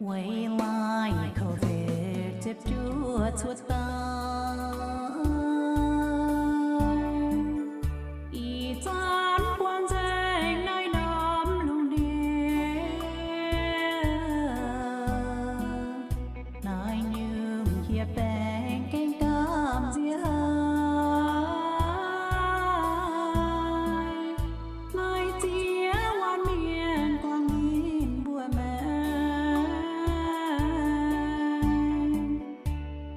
Weic laaih covid ziepc juov cuotv daaih, ih zanc buangh nzengc naaiv norm lungh ndiev. Naaiv nyungc hieh baengc gaengh gamh nziex haic. Maaih ziex waanc mienh guangc ninh mbuo maengc.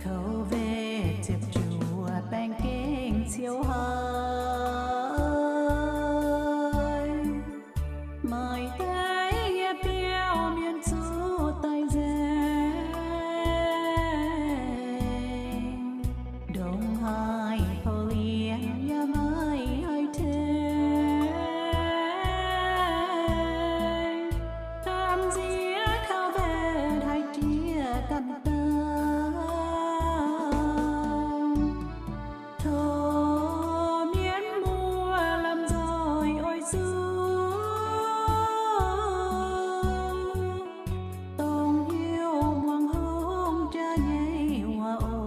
Covid ziepc juov baengc gengh ciouv haic. Maaih deix yietc biauv mienh zuqc daic nzengc. Ndongc haaix poux lienh yaac maiv haih tengx. Gamh nziex covid haih jiex ganh dauh. Tov mienh muoz lomh nzoih oix zuqc dongh hnyouv muangx hungh jaa nyei waac oc.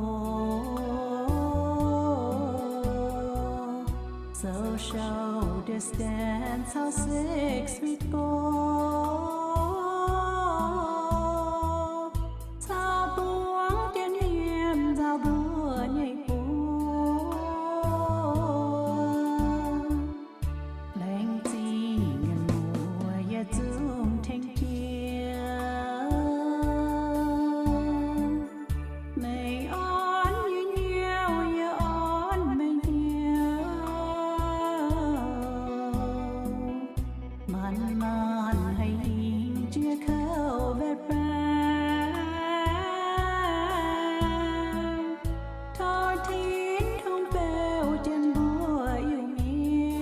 Social distance caux six feet gorx, caux buangv jienv hmien nzauh mbuo nyei buoz. Laengz zingh mienh muoz yietc zungv tengx jiex. Meih orn nyei hnyouv yie orn meih hnyouv. Manc-manc haih hingh jiex covid baengc. Tov Tin-Hungh beu jienv mbuo Iu-Mienh.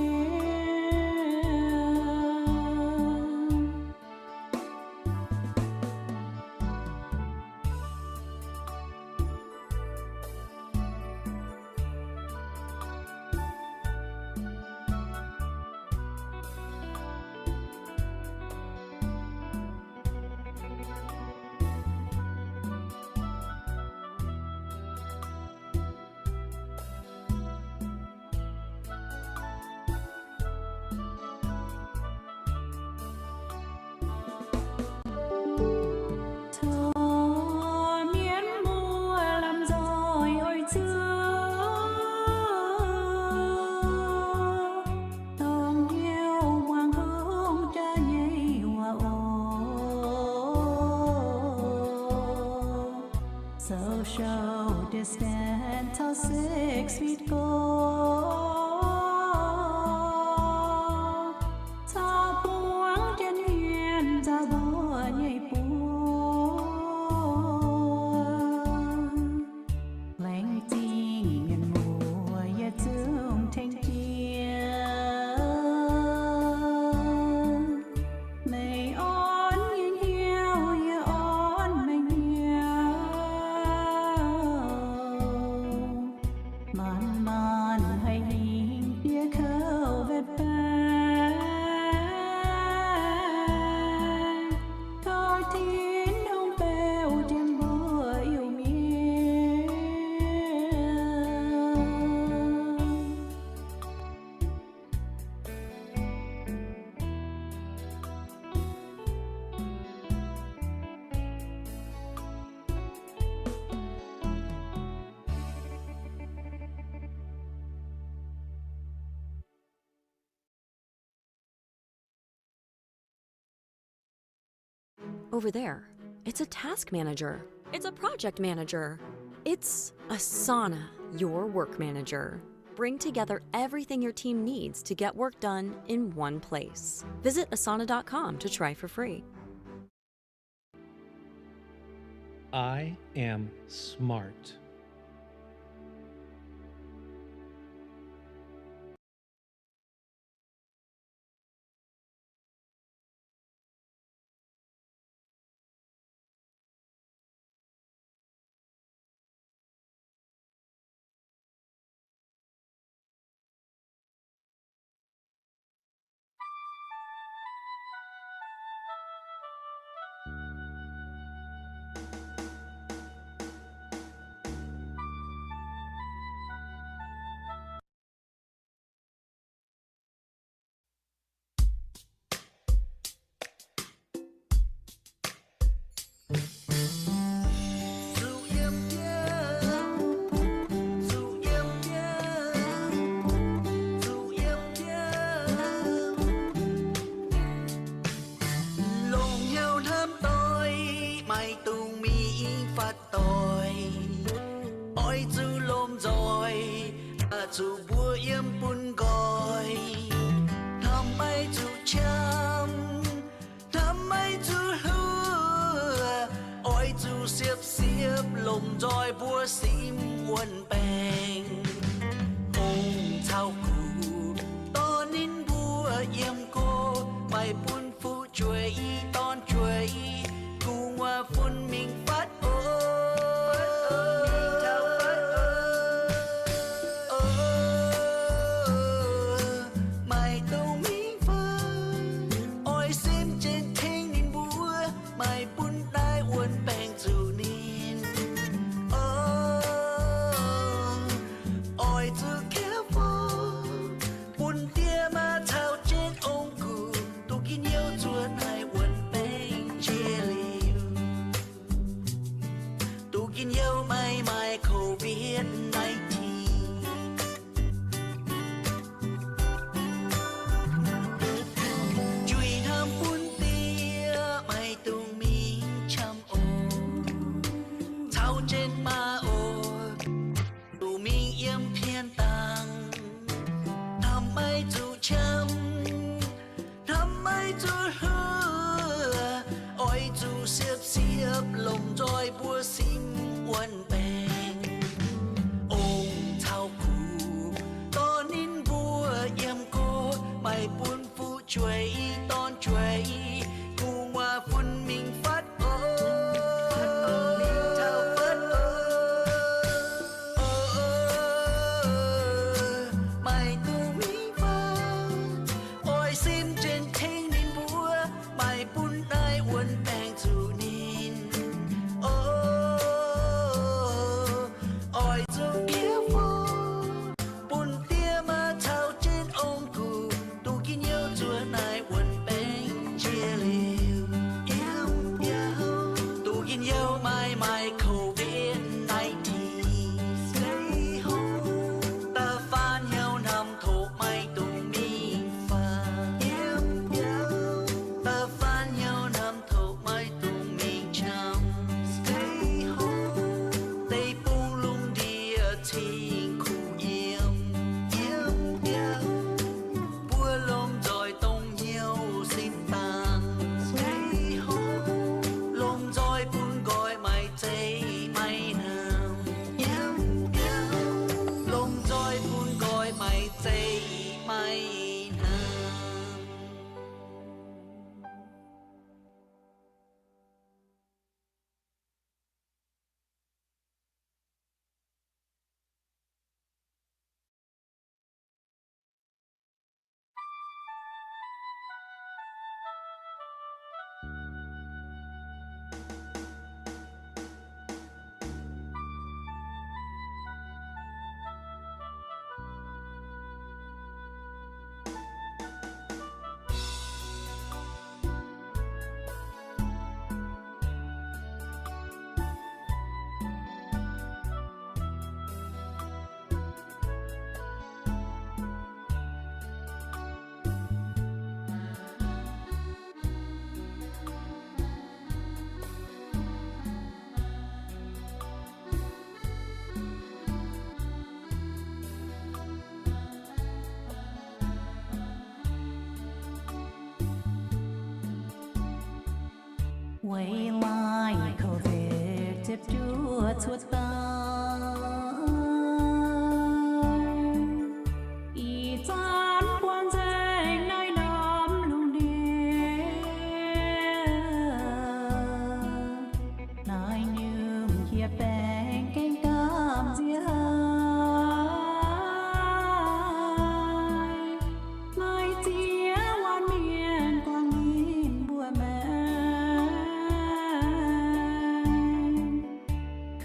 Tov mienh muoz lomh nzoih oix zuqc dongh hnyouv muangx hungh jaa nyei waac oc. Social distance caux six feet gorx, caux buangv jienv hmien nzauh mbuo nyei buoz. Laengz zingh mienh muoz yietc zungv tengx jiex. Meih orn nyei hnyouv yie orn meih hnyouv. Manc-manc haih hingh jiex covid baengc. Tov Tin-Hungh beu jienv mbuo Iu-Mienh. Over there, it's a task manager. It's a project manager. It's Asana, your work manager. Bring together everything your team needs to get work done in one place. Visit asana dot com to try for free. I am smart. Oix zuqc lomh nzoih, aa, zuqc mbuo yiem bun nqoi. Hnamv maiv zuqc qam, hnamv maiv zuqc hluoqv, oix zuqc siepv-siepv lomh nzoih mbuo simv wuonh baengc. Ong caux guv dorh ninh mbuo yiem go, maaih bun fu'jueiv i dorn jueiv i gu'nguaaz fun mingh fatv oc. Maaih dongh mingh fatv, oix simv jienv tengx ninh mbuo, maaih bun naaiv wuonh baengc zuqc ninh. Oc, oix zuqc kouv fo, bun diex maa caux jienv ong-gux duqv njien-youh zuov naaiv wuonh baengc jiex liuz. Duqv njien-youh maiv maaih COVID nineteen. Njuih hnamv bun diex maiv dungx mingh qam oc. Caux jienv maa oc, zuqc mingh yiem pien dangh. Hnamv maiv zuqc qam, hnamv maiv zuqc hluoqv, oix zuqc siepv-siepv lomh nzoih mbuo simv wuonh baengc. Ong caux guv dorh ninh mbuo yiem go, maaih bun fu'jueiv i dorn jueiv i gu'nguaaz fun mingh fatv oc. Maaih dungx mingh fatv, oix simv jienv tengx ninh mbuo, maaih bun naaiv wuonh baengc zuqc ninh. Oc, oix zuqc kouv fo, bun diex maa caux jienv ong-gux duqv njien-youh zuov naaiv wuonh baengc jiex liuz. Yiem biauv duqv njien-youh maiv maaih COVID nineteen. Stay home. Da'faanh hnyouv hnamv tov maiv dungx mingh faaux. Yiem biauv. Da'faanh hnyouv hnamv tov maiv dungx mingh qam. Stay home. Deic-bung lungh ndiev cing-kuv yiem. Yiem biauv. Mbuo lomh nzoih dongh hnyouv simv dangh. Stay home. Lomh nzoih bun nqoi maiv zeiz maiv hnamv. Yiem biauv. Lomh nzoih bun nqoi maiv zeiz maiv hnamv. Weic maaih COVID ziepc juov cuotv daaih, ih zanc buangh nzengc naaiv norm lungh ndiev. Naaiv nyungc hieh baengc gengh gamh nziex haic. Maaih ziex waanc mienh guangc ninh mbuo maengc.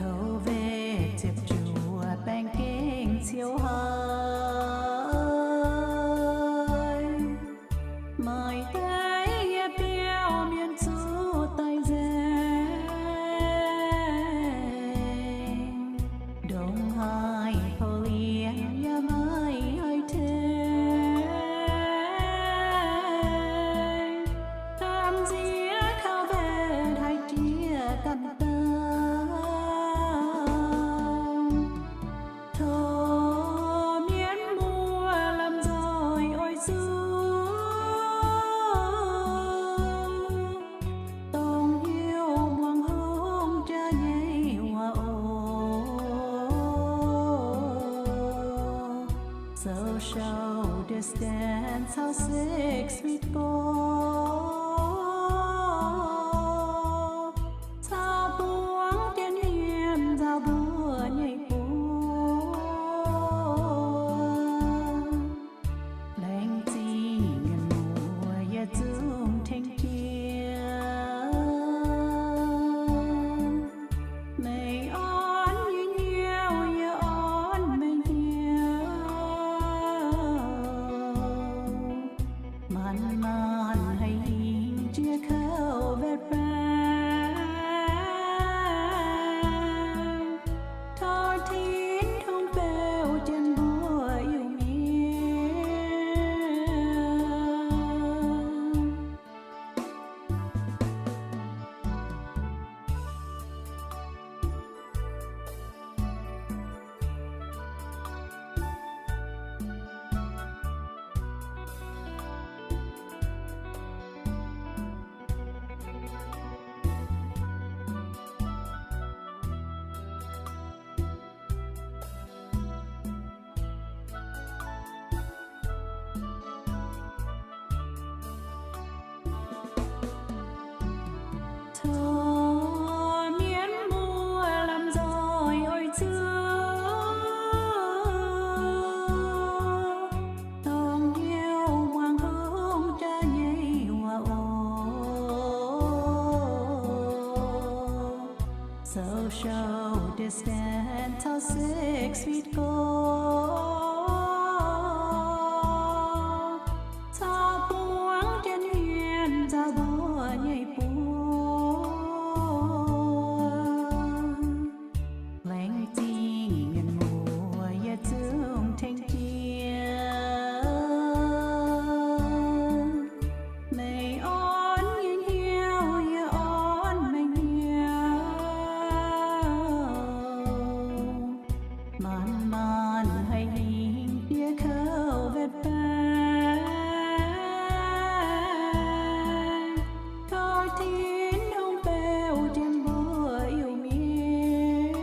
COVID ziepc juov baengc gengh ciouv haic. Maaih deix yietc biauv mienh zuqc daic nzengc. Ndongc haaix pou-lienh yaac maiv haih tengx. Gamh nziex COVID haih jiex ganh daaih. Social distance caux six feet go, caux buangv jienv hmien nzauh mbuo nyei buoz. Laengz zingh mienh muoz yietc zungv tengx jiex. Meih orn yie hnyouv, yie orn meih hnyouv. Maanc maanc haih hingh jiex kouv-vetv baengc, tov Tin-Hungh beu jienv mbuo Iu-Mienh. Tov mienh muoz lamh nzoih oix zuqc dongh hnyouv muangx hungh jaa nyei waac oc. Social distance caux six feet go, caux buangv jienv hmien nzauh mbuo nyei buoz. Laengz zingh mienh muoz yietc zungv tengx jiex. Meih orn yie hnyouv, yie orn meih hnyouv. Maanc maanc haih hingh jiex kouv-vetv baengc, tov Tin-Hungh beu jienv mbuo Iu-Mienh.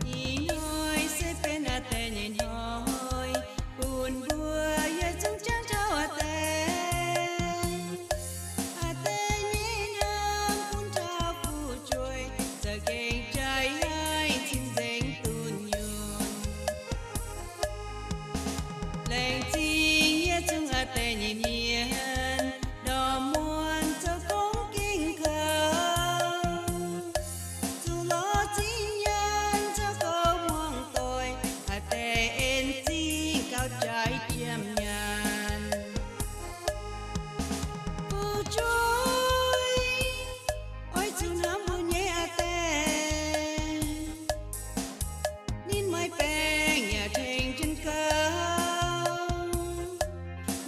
Ih hnoi se benx aa deix nyei hnoi, bun mbuo yietc zungv jangx taux aa deix. Aa deix nyei hnyouv bun taux fu'jueiv, za'gengh jaaix yaaiv cing-nzengc dunh yunh. Laengz zingh yietc zungv aa deix nyei mienh, ndorm muonz zoux gong ging kaux, zuqc lorz zingh nyaanh zoux gouv muangx doic, aa deix en zingh gauh jaaix jiem nyaanh. Fu'jueiv, oix zuqc hnamv mbuo nyei aa deix. Ninh maiv baengh yaac tengx jienv gauh.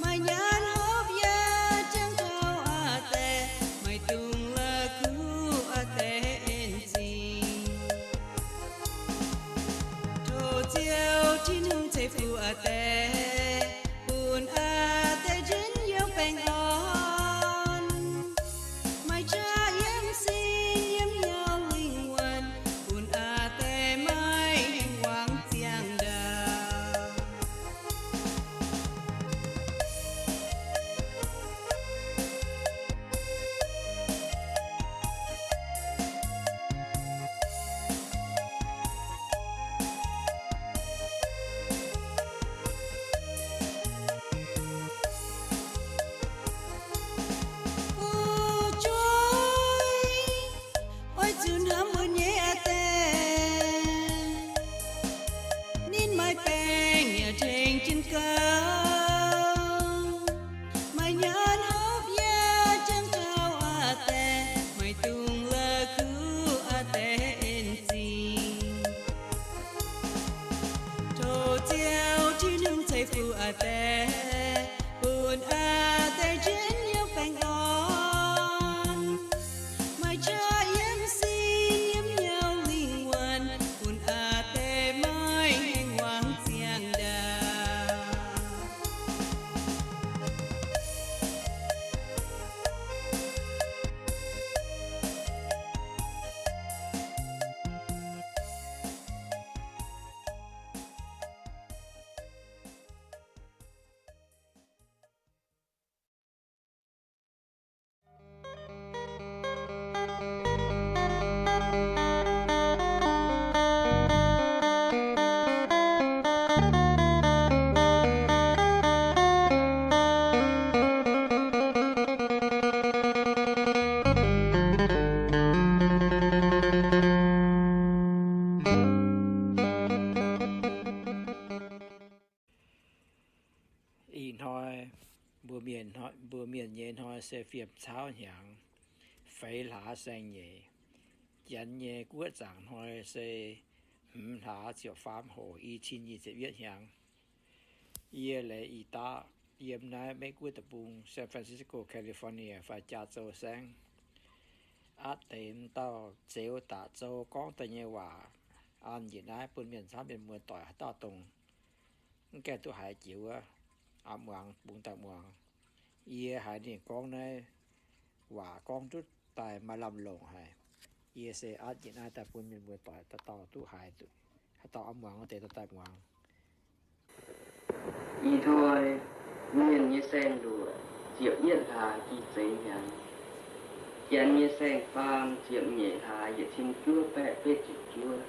Maaih nyaanh hopv yaac jangx taux aa deix, maiv dungx la'kuqv aa deix en zingh. Tov Ziouv Tin-Hungh ceix fuqv aa deix, bun aa deix njien youh baengh orn, maaih qaqv yiem sin yiem hnyouv lingh wuonh, bun aa deix maiv hengx wangc ziangh ndaauh. deix, bun aa deix njien-youh baengh orn. Maaih qaqv yiem sin yiem hnyouv lingh wuonh, bun aa deix maiv hengx wangc ziangh ndaangc. Ih hnoi mbuo mienh, mbuo mienh nyei hnoi se fiem cauv hnyangx, feix hlaax saeng-nyeic. Janx nyei guoqv zaangc hnoi se hmz hlaax ziepc faam hoc, i cin nyic ziepc yietv hnyangx. Yie Leiz Ih Daqv yiem naaiv Meiv Guoqv deic-bung San Francisco, California fai Jaa Zou saengv. Aqv deix m'dauh Zeux Daqc Zou gorngv daaih nyei waac an njiec naaiv bun mienh camv mienh muoz doic haaix dauh dongh mv gaengh duqv haiz jiex wuov, aqv muangx bungx daaih muangx. Yie haiz ninh gorngv naaiv waac gorngv duqv daaih maaih lamh longc haic. Yie se aqv njiec naaiv daaih bun mienh muoz doic dauh dauh duqv haiz, haaix dauh aqv muangx wuov deix dauh daaih muangx. Ih hnoi mienh nyei saeng-luoqc ziepc yietv hlaax gi zeiz hnyangx. Janx nyei saeng-faam ziepc nyeic hlaax yietc cin juov baeqv betv ziepc juov.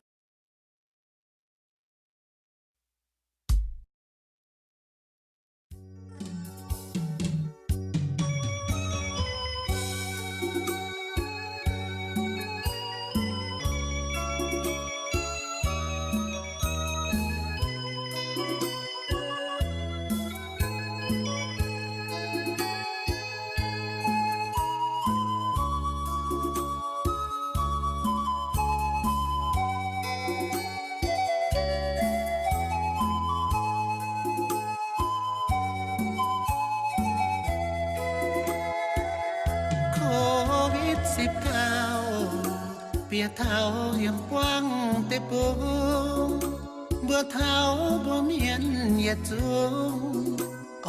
Covid สิบเก้า bieqc taux yiem buangv deic-bung, mbuo taux mbuo mienh yietc zungv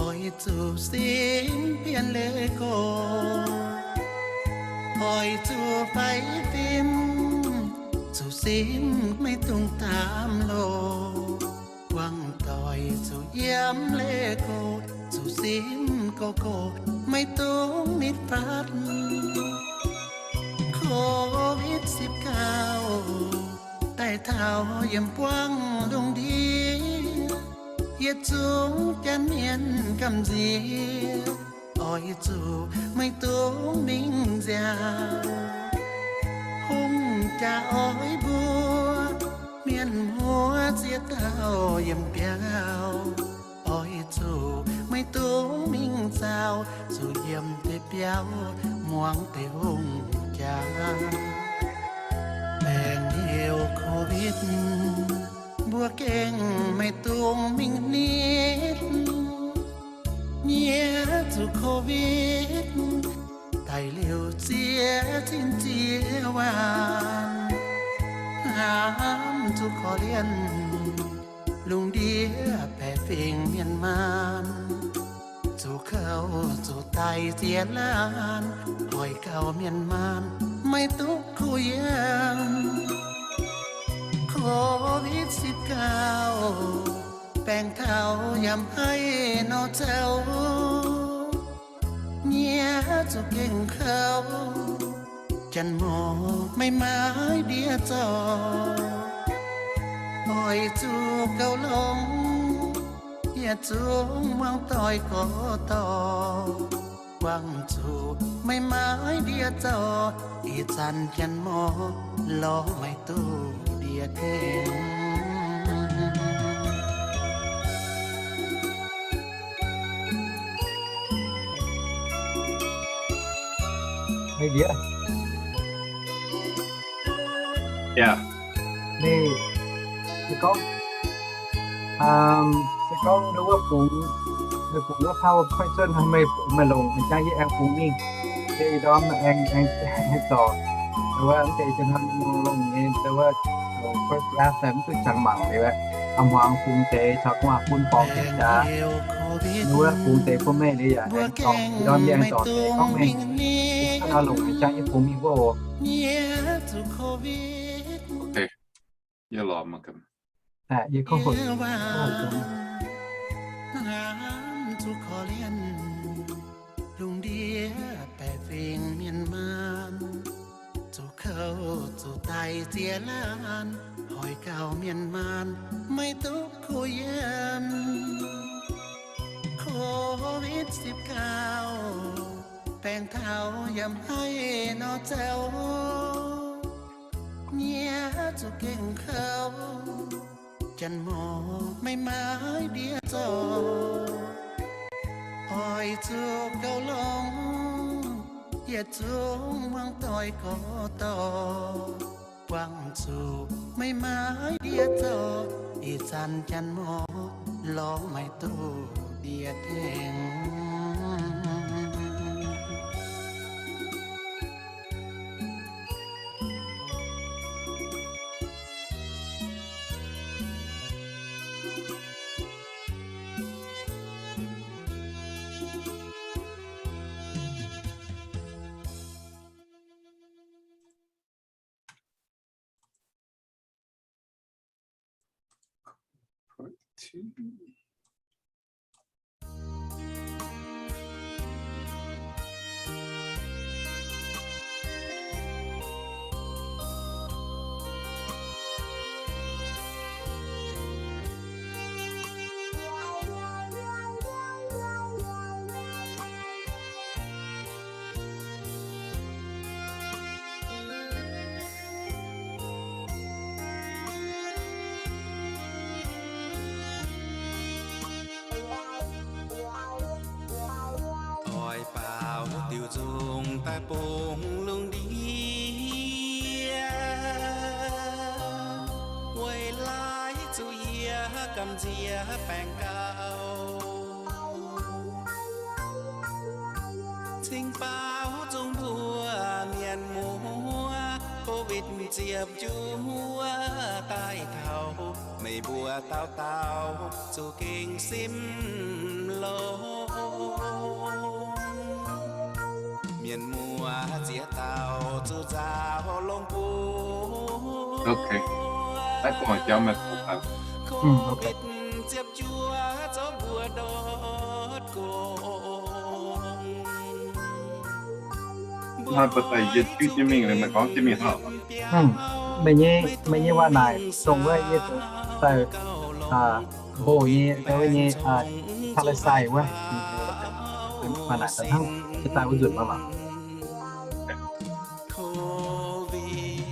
oix zuqc simv bienh leih gox, oix zuqc faix fim, zuqc simv maiv dungx daamv loh. Buangv doic zuqc yiem leih gox, zuqc simv gox gox maiv dungx nitv fatv. Covid สิบเก้า daaih taux yiem buangv lungh ndiev, yietc zungv janx mienh gamh nziex, oix zuqc maiv dungx mingh nziaauc. Hungh jaa oix mbuo mienh muoz ziex dauh yiem biauv, oix zuqc maiv dungx mingh nzauh, zuqc yiem deix biauv muangx deix hungh jaa. Baengc heuc Covid, mbuo gengh maiv dungx mingh nitv. Nyiex zuqc Covid daic liuz ziex cin ziex waanc, hnamv zuqc korv-lienh lungh ndiev baeqc fingx mienh maanh, zuqc kouv zuqc daic ziex laanh, hoic gauh mienh maanh maiv duqv kuh yiem. Covid สิบเก้า baengc taux yaac mv haih nor zoux, nyiex zuqc gengh kouv, janx-morc maiv maaih ndie zorc. Oix zuqc goux longx, yietc zungv muangx doic gorx-dorc, buangh zuqc maiv maaih ndie zorc, ih zanc janx-morc lorz maiv duqv ndie-tengx. Meih ndiev, meih se gorngv, se gorngv ndau wuov fungx Meih bungx wuov PowerPoint cuotv nor, meih longc jangv yie aengx bungx mingh. Yie ndorm aengx, aengx, aengx zorc. Wuov deix jien hnoi longc nyei, wuov, first class mv duqv qangx mangc liuz, a'hmuangx bungx deix caux gu'nguaaz bun borngz deix jaax. Wuov bungx deix bun meih liuz yaac aengx zorc, ndorm yie aengx zorc deix gorngv meih, hnoi longc jangv yie bungx mingh wuov oc. Yie lorz mangc gaax. Yie gorngv hoc, hnamv zuqc korv-lienh, lungh ndiev baeqc fingx mienh maanh, zuqc kouv zuqc daic ziex laanh, hoic gauh mienh maanh maiv duqv kuh yiem. Covid สิบเก้า baengc taux yaac maiv nor zaux, nyiex zuqc gengh kouv, janx-morc maiv maaih ndiev zorc. Oix zuqc gauh longx, yietc zungv muangx doic gorx-dorc, buangh zuqc maiv maaih ndiev zorc, ih zanc janx-morc lorz maiv duqv ndie-tengx. Oix baaux diuc nzungh daaih bungx lungh ndiev, weic laaix zuqc yie gamh nziex baengc gauh. Cingx baaux zungh mbuo mienh muoz, Covid ziepc juov daaih taux, meih mbuo dauh dauh zuqc gengh simv longx. Mienh muoz ziex dauh zuqc nzaaux longx bun. Covid ziepc juov zorqv mbuo ndortv gong. Meih nyei, meih nyei waac naaic dongh wuov yie daaih, mboc nyei, wuov nyei, Talisay wuov, waac naaic daaih hnangv jiex daaih wuov nzunc maah. Covid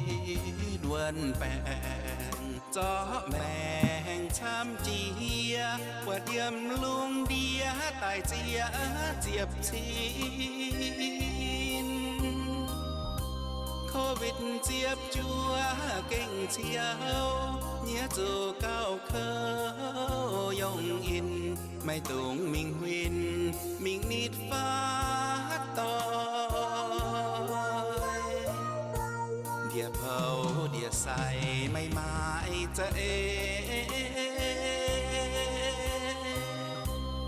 wuonh baengc zorqv maengc camv jiex, buatc yiem lungh ndiev daaih ziex ziepc cin. Covid ziepc juov gengh ciou, nyiex zuqc gauh kouv yongh in, maiv dungx mingh huin mingh nitv fatv doic. Ndie-poux ndie-sai maiv maaih za'eix,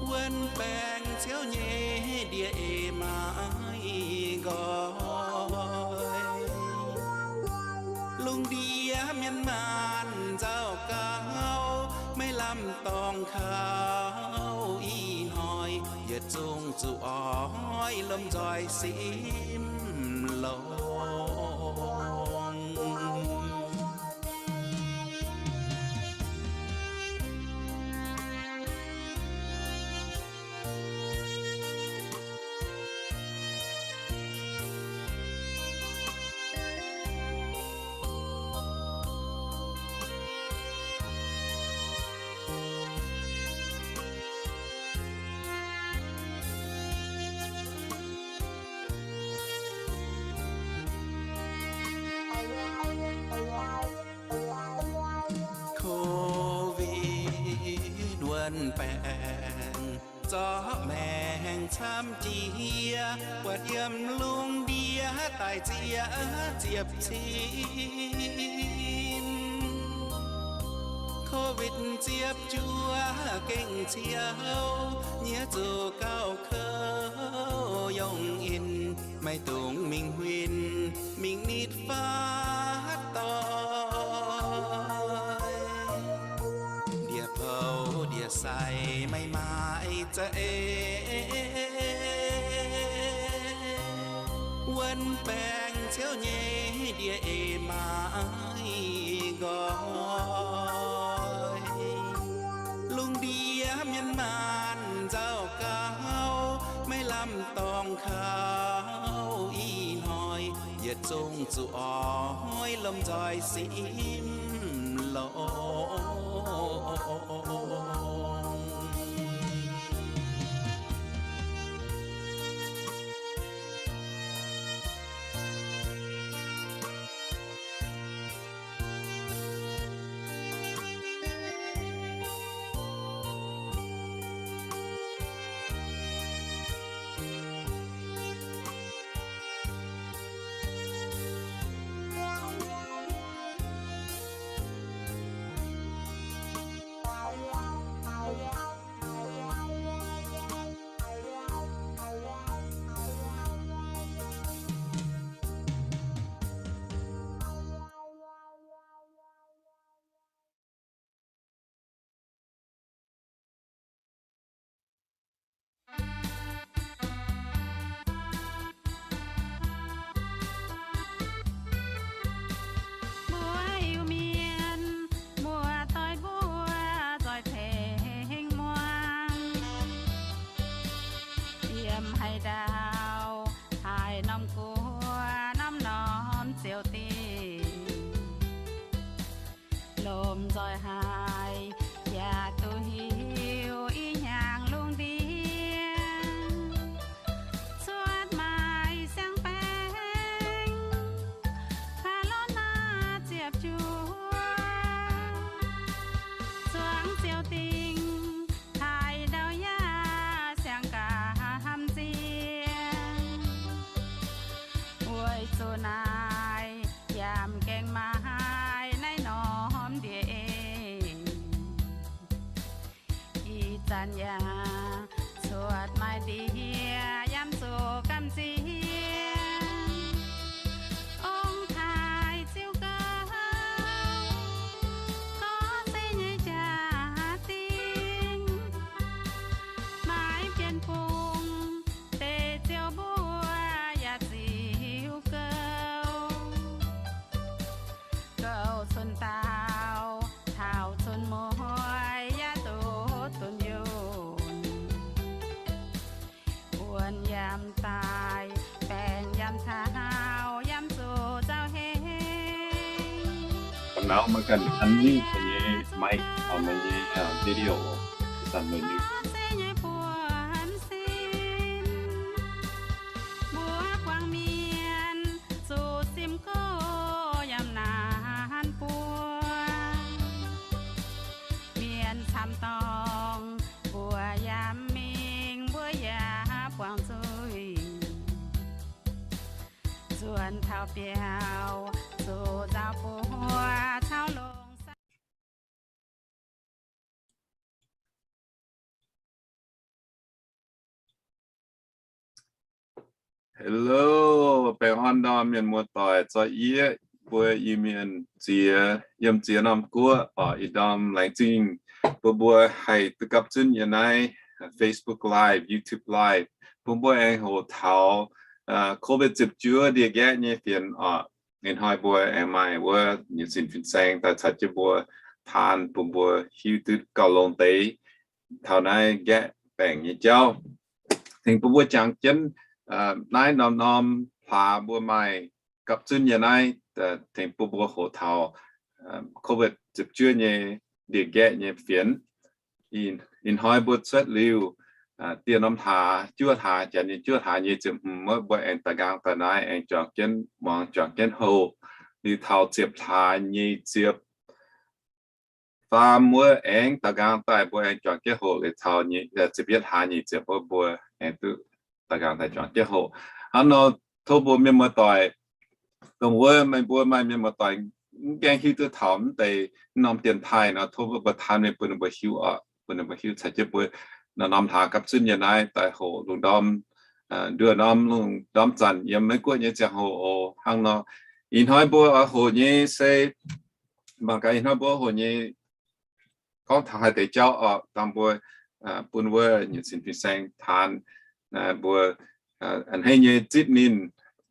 wuonh baengc ciouv nyei ndie-eix maiv nqoi. Lungh ndiev mienh maanh nzauh gauh, maiv lamh dorngx kaux ih hnoi, yietc zungv zuqc oix lomh nzoih simv longx. Covid wuonh baengc Zorqv maengc camv jiex, buatc yiem lungh ndiev daaih ziex ziepc cin. Covid ziepc juov gengh ciouv, nyiev zuqc gauh kouv yongh in, maiv dungx mingh huin mingh nitv fatv doic. Ndie-poux ndie-sai maiv maaih za'eix, wuonv baengc ciouv nyei ndie-eix maiv nqoi. Lungh ndiev mienh maanh nzauh gauh, maiv lamh dorngx kaux ih hnoi, yietc zungv zuqc oix lomh nzoih simv longx. Mbuo Iu-Mienh muoz-doic mbuo, zoih tengx muangx. Yiem haaix ndau, haaix norm guoqv, norm-norm ziouc dingh, lomh nzoih haiz yaac duqv hiuv ih hnyangx lungh ndiev cuotv maaih siang baeng, Corona ziepc juov, zuangx ziouc dingh, haaix ndau yaac siang-gamh nziex. Weic zuqc naaiv yaac mv gaengh maaih naaiv norm ndie-eix. Ih zanc yaac cuotv maaih ndie-ih yaac zuqc gamh nziex. Ong-taaix ziouc gouv, gorngv se nyei jaa-dingh, maaih bienh bung deix ziouc mbuo yaac ziouc gouv. Gouv cun daauh taux cun mueiz yaac duqv dunh yunh. Wuonh yaac mv daaih, baengc yaac mv taux, yaac mv zuqc nzauh heix. Ga'naaiv maiv ganh an ninh nyei mic, meih nyei video, se nyei buonv sin, mbuo buangh mienh zuqc simv gox yaac mv naanc buo. Mienh camv dorngh mbuo yaac mv mingh, mbuo yaac buangh nzuih. Nzuonx taux biauv zuqc nzaaux buoz caux longx saah. Hello, baengh orn ndorm mienh muoz-doic, zoih yie mbuo Iu-Mienh ziex, yiem ziex norm guoqv oc. Ih ndorm laengz zingh bun mbuo haih duqv gapv zunv yiem naaiv Facebook Live, YouTube Live, bun mbuo aengx hoqc taux Covid ziepc juov ndie-nqaeqv nyei fienx oc. Ih hnoi mbuo aengx maaih wuov nyei sin fin-saeng daaih caux jienv mbuo taan bun mbuo hiuv duqv gauh longx deix taux naaiv nqaeqv baengc nyei jauv. Tengx bun mbuo jangx jienv naaiv norm-norm hlaax mbuo maaih gapv zunv yiem naaiv, tengx bun mbuo hoqc taux Covid ziepc juov nyei ndie-nqaeqv nyei fienx. Ih hnoi mbuo cuotv liuz dieh norm hlaax, juov hlaax, janx nyei juov hlaax nyei ziepc hmz wuov, mbuo aengx daaih nqaang daaih naaiv aengx juangc jienv muangx, juangc jienv hoqc liuz taux ziepc hlaax nyei ziepc faam wuov aengx daux nqaang daaih mbuo aengx juangc jienv hoqc liuz taux ziepc yietv hlaax nyic ziepc wuov mbuo aengx duqv daux nqaang daaih juangc jienv hoqc. Hnangv nor tov mbuo mienh muoz doic, dongh wuov meih mbuo maaih mienh muoz doic mv gaengh hiuv duqv taux mv deix norm dienx taaih nor, tov mbuo taan mingh bun ninh mbuo hiuv oc, bun ninh mbuo hiuv caux jienv mbuo norm-norm hlaax gapv zunv yiem naaiv daaih hoqc lungh ndorm, nduov norm lungh ndorm zanc yiem Meiv Guoqv nyei ziangh hoc oc. Hnangv nor ih hnoi mbuo oix hoqc nyei se, mangc gaax ih hnoi mbuo hoqc nyei gorngv taux haaix deix jauv oc, dangh mbuo bun wuov nyiemc cin fin-saeng taan, mbuo a'hneiv nyei zipv ninh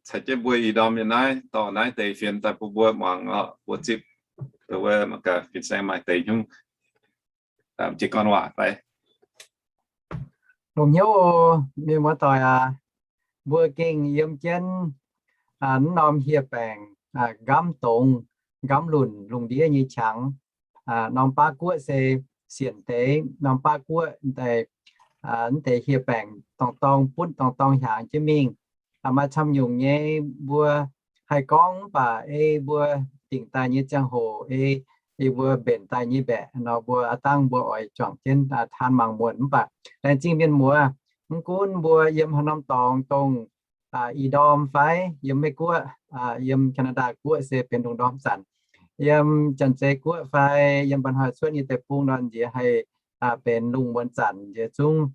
caux jienv mbuo ih ndorm yiem naaiv dorh naaiv deix fienx daaih bun mbuo muangx oc. Mbuo zipv wuov mangc gaax fin-saeng maaih deix hnyouv jiez gorn waac fai. Longc hnyouv oc, mienh muoz doic aac. Mbuo gengh yiem jienv mv norm hieh baengc, nqamv dongz, nqamv lunc, lungh ndiev nyei qangx, norm baav guoqv se sienx deix norm baav guoqv deix, mv deix hieh baengc dorngx dorng butv dorngx dorng hiaangx jienv mingh. Maaih camv nyungc nyei mbuo haih gorngv mv baac ei mbuo dingc daaih nyei ziangh hoc ei, ei mbuo mbenc daaih nyei mbaeqc nor mbuo aav dangh mbuo oix juangc jienv taan mangc muonc mv baac laengz zingh mienh muoz, mv gunv mbuo yiem haaix norm dorngx dongh ih ndorm fai yiem Meiv Guoqv, yiem Canada guoqv se benx lungh ndorm zanc, yiem Janx-Zei guoqv fai yiem mba'hnoi cuotv nyei deic-bung nor nziex haih benx lungh muonz zanc nziex zungv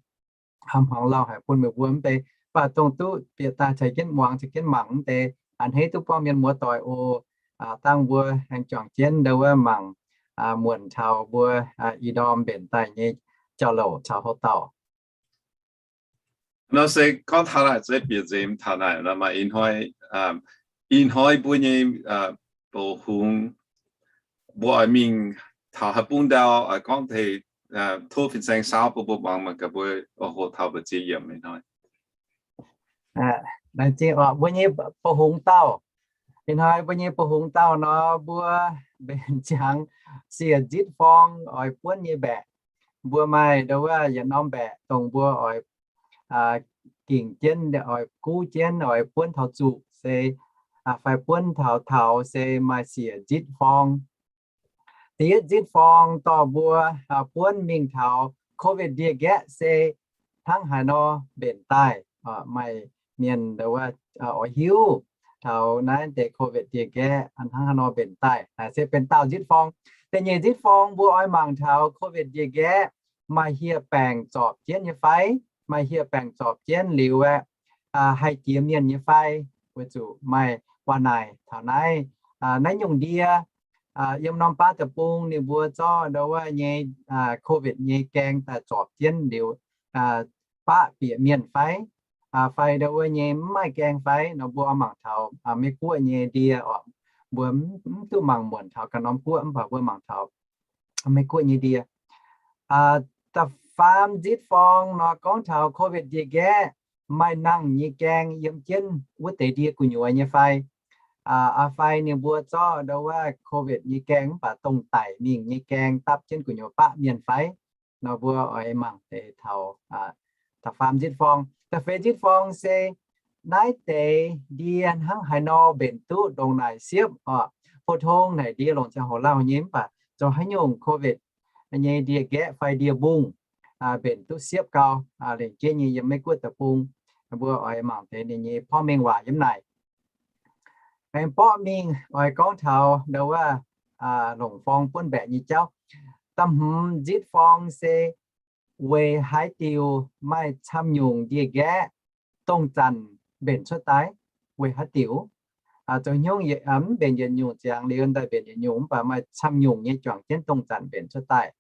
hmuangx lauh haic bun meih mbuo mv deix. Mv baac dongh duqv bieqc daaih caux jienv muangx caux jienv mangc mv deix, a'hneiv duqv buangh mienh muoz doic oc. Dangh mbuo aengx juangc jienv ndau wuov mangc muonc taux mbuo ih ndorm mbenc daaih nyei jauv-louc caux houv dauh. Nor se gorngv taux naaic zeix bieqc nzemx taux naaic nor maaih ih hnoi, ih hnoi mbuo nyei box hungx, mbuo oix mingh taux haaix bung ndau oix gorngv deix, tov fin-saeng saauv bun mbuo muangx mangc gaax mbuo hoqc taux mbu'ziex yiemc ih hnoi. Laengz zingh oc, mbuo nyei box hungx dauh. Ih hnoi mbuo nyei box hungx dauh nor mbuo mbenc ziangx siec nzitv forng oix buonv nyei mbaeqc. Mbuo maaih ndau wuov yietc norm mbaeqc dongh mbuo oix gingc jienv, oix guv jienv, oix buonv taux zuqc se fai buonv taux taux se maaih siec nzitv forng. Da'yietv nzitv forng dorh mbuo buonv mingh taux COVID ndie-nqaeqv se hnangv haaix nor mbenc daaih. Maaih mienh ndau wuov oix hiuv taux naaiv deix COVID ndie-nqaeqv hnangv haaix nor mbenc daaih. Naaiv se benx daauh nzitv forng. Da'nyeic nzitv forng mbuo oix mangc taux COVID ndie-nqaeqv maaih hieh baengc zorpc jienv nyei fai, maaih hieh baengc zorpc jienv liuz aeqv, haih jiex mienh nyei fai, weic zuqc maaih waac naaic taux naaiv, naaiv nyungc ndie yiem norm baav deic-bung ninh mbuo zorqv ndau wuov nyei COVID nyei gaeng daaih zorpc jienv liuz, baqv bieqc mienh fai, fai ndau wuov nyei mv maaih gaeng fai nor mbuo mangc taux Meiv Guoqv nyei ndie oc. Mbuo mv duqv mangc muonc taux ganh norm guoqv mv baac mbuo mangc taux Meiv Guoqv nyei ndie. Da'faam nzitv forng nor gorngv taux COVID ndie-nqaeqv maaih nangh nyei gaeng yiem jienv wuov deix ndie gu'nyuoz nyei fai, fai ninh mbuo zorqv ndau wuov COVID nyei gaeng mv baac dongh daic mingh nyei gaeng dapv jienv gu'nyuoz baqv mienh fai. Nor mbuo oix mangc deix taux da'faam nzitv forng. Da'feix nzitv forng se naaiv deix ndie hnangv haaix nor mbenc duqv ndongc naaic siepv oc. Pou-tong naaic ndie longc ziangh hoc lauh nyei mv baac zoux haaix nyungc COVID nyei ndie-nqaeqv fai ndie-mbungh mbenc duqv siepv gau, lengc jeiv nyei yiem Meiv Guoqv deic-bung. Mbuo oix mangc deix ninh nyei porv mengh waac yiem naaic. Aengx borqv mingh oix gorngv taux ndau wuov longc forng buonv mbaeqc nyei jauv. Da'hmz nzitv forng se weic haaix diuc maaih camv nyungc ndie-nqaeqv dongh zanc mbenc cuotv daaih, weic haaix diuc? Zoux hnyouv mv mbenc yietc nyungc ziangx liuz daaih mbenc yietc nyungc mv baac maaih camv nyungc nyei juangc jienv dongh zanc mbenc cuotv daaih.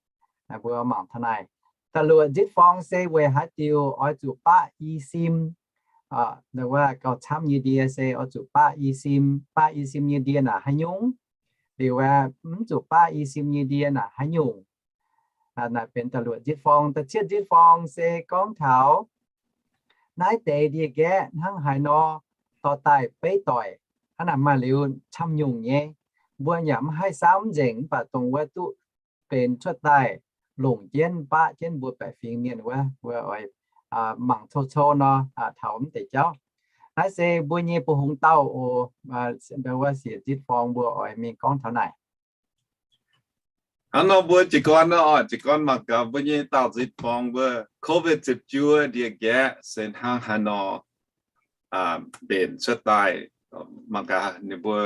Mbuo mangc taux naaic. Da'luoqc nzitv forng se weic haaix diuc oix zuqc baqv i sim, ndau wuov gauh camv nyei ndie se oix zuqc baqv i sim, baqv i sim nyei ndie naaic haaix nyungc? Liuz aeqv, mv zuqc baqv i sim nyei ndie naaic haaix nyungc? Naaiv benx da'luoqc nzitv forng. Da'cietv nzitv forng se gorngv taux naaiv deix ndie-nqaeqv hnangv haaix nor dorh daaih beiv doic. Hnangv naaic maaih liuz camv nyungc nyei, mbuo yaac mv haih saauv mv nzengc mv baac dongh wuov duqv benx cuotv daaih longc jienv baqv jienv mbuo baeqc fingx mienh wuov, mbuo oix mangc cou-cou nor taux mv deix jauv. Naaiv se mbuo nyei box hungx dauh oc. Ndau wuov siec nzitv forng mbuo oix mingh gorngv taux naaic. Hnangv nor mbuo jiez gorn nor, jiez gorn mangc gaax mbuo nyei daauh nzipc borngz mbuo COVID ziepc juov ndie-nqaeqv se hnangv haaix nor mbenc cuotv daaih. Mangc gaax ninh mbuo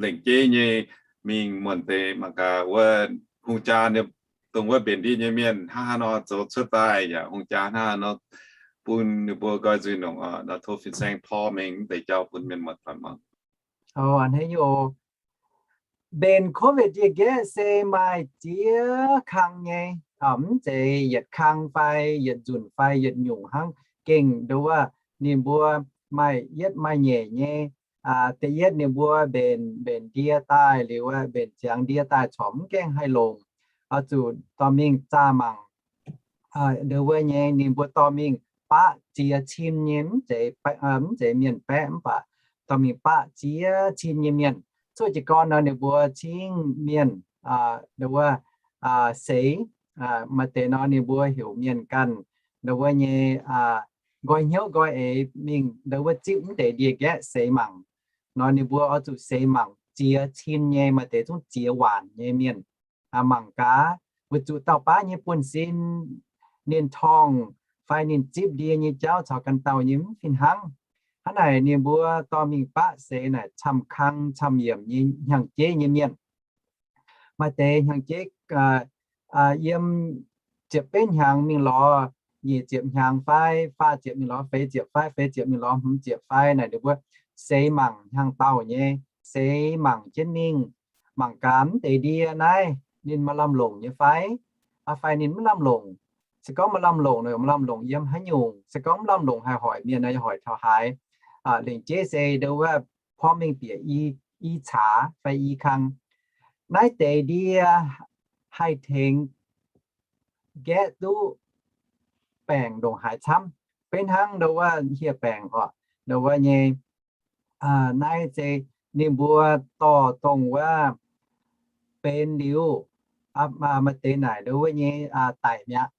lengc jeiv nyei mingh muonc deix mangc gaax wuov hungh jaa, dongh wuov mbenc ndie nyei mienh hnangv haaix nor zoux cuotv daaih, yaac hungh jaa hnangv haaix nor bun ninh mbuo nqoi nzuih nongc. Nor tov fin-saeng porv mengh mv deix jauv bun mienh muoz-doic muangx. Mbenc COVID ndie-nqaeqv se maaih ziex kang nyei, mv zeiz yietc kang fai yietc nzunc fai yietc nyungc hnangv. Gengh nduov ninh mbuo maaih yietv maaih nyeic nyei. Da'yietv ninh mbuo mbenc, mbenc ndie daaih liuz, mbenc ziangx ndie daaih corc mv gaengh haih longc, oix zuqc dorh mingh zaah mangc. Nduov wuov nyei ninh mbuo dorh mingh baqv ziex cin nyei, mv zeiz, mv zeiz mienh baeqv mv baac dorh mingh baqv ziex cin nyei mienh. Cuotv jiez gorn nor ninh mbuo cingv mienh nduov wuov seix, maaih deix nor ninh mbuo heuc mienh ganh nduov wuov nyei nqoi hnyouv nqoi eix mingh nduov wuov zipv mv deix ndie-nqaeqv seix mangc. Nor ninh mbuo oix zuqc seix mangc ziex cin nyei, maaih deix zungv ziex waanc nyei mienh mangc gaax, weic zuqc dauh baav nyei buonv-sin, ninh torngv fai ninh zipv ndie nyei jauv caux ganh dauh nyei mv fih hnangv. Hnangv naaic ninh mbuo dorh mingh baqv seix naaic camv kang camv yiemc nyei hnyangx-jeiv nyei mienh. Maaih deix hnyangx-jeiv yiem ziepc betv hnyangx mingh lorz nyic ziepc hnyangx fai faah ziepc mingh lorz feix ziepc fai feix ziepc mingh lorz hmz ziepc fai naaic ninh mbuo seix mangc hnyangx-daauh nyei, seix mangc jienv mingh, mangc gaax mv deix ndie naaiv ninh maaih lamh longc nyei fai, fai ninh mv lamh longc. Se gorngv maaih lamh longc nor maaih lamh longc yiem haaix nyungc, se gorngv mv lamh longc haih hoic mienh nor yaac hoic taux haaix. Lengc jeiv se nduov wuov porv mengh bieqc i caax fai i kang. Naaiv deix ndie haih tengx nqaeqv duqv baengc ndongc haaix camv. Beiv hnangv nduov wuov hieh baengc oc, nduov wuov nyei naaiv se ninh mbuo dorh dongh wuov benx liuz, maaih deix naaic nduov wuov nyei daic mi'aqv.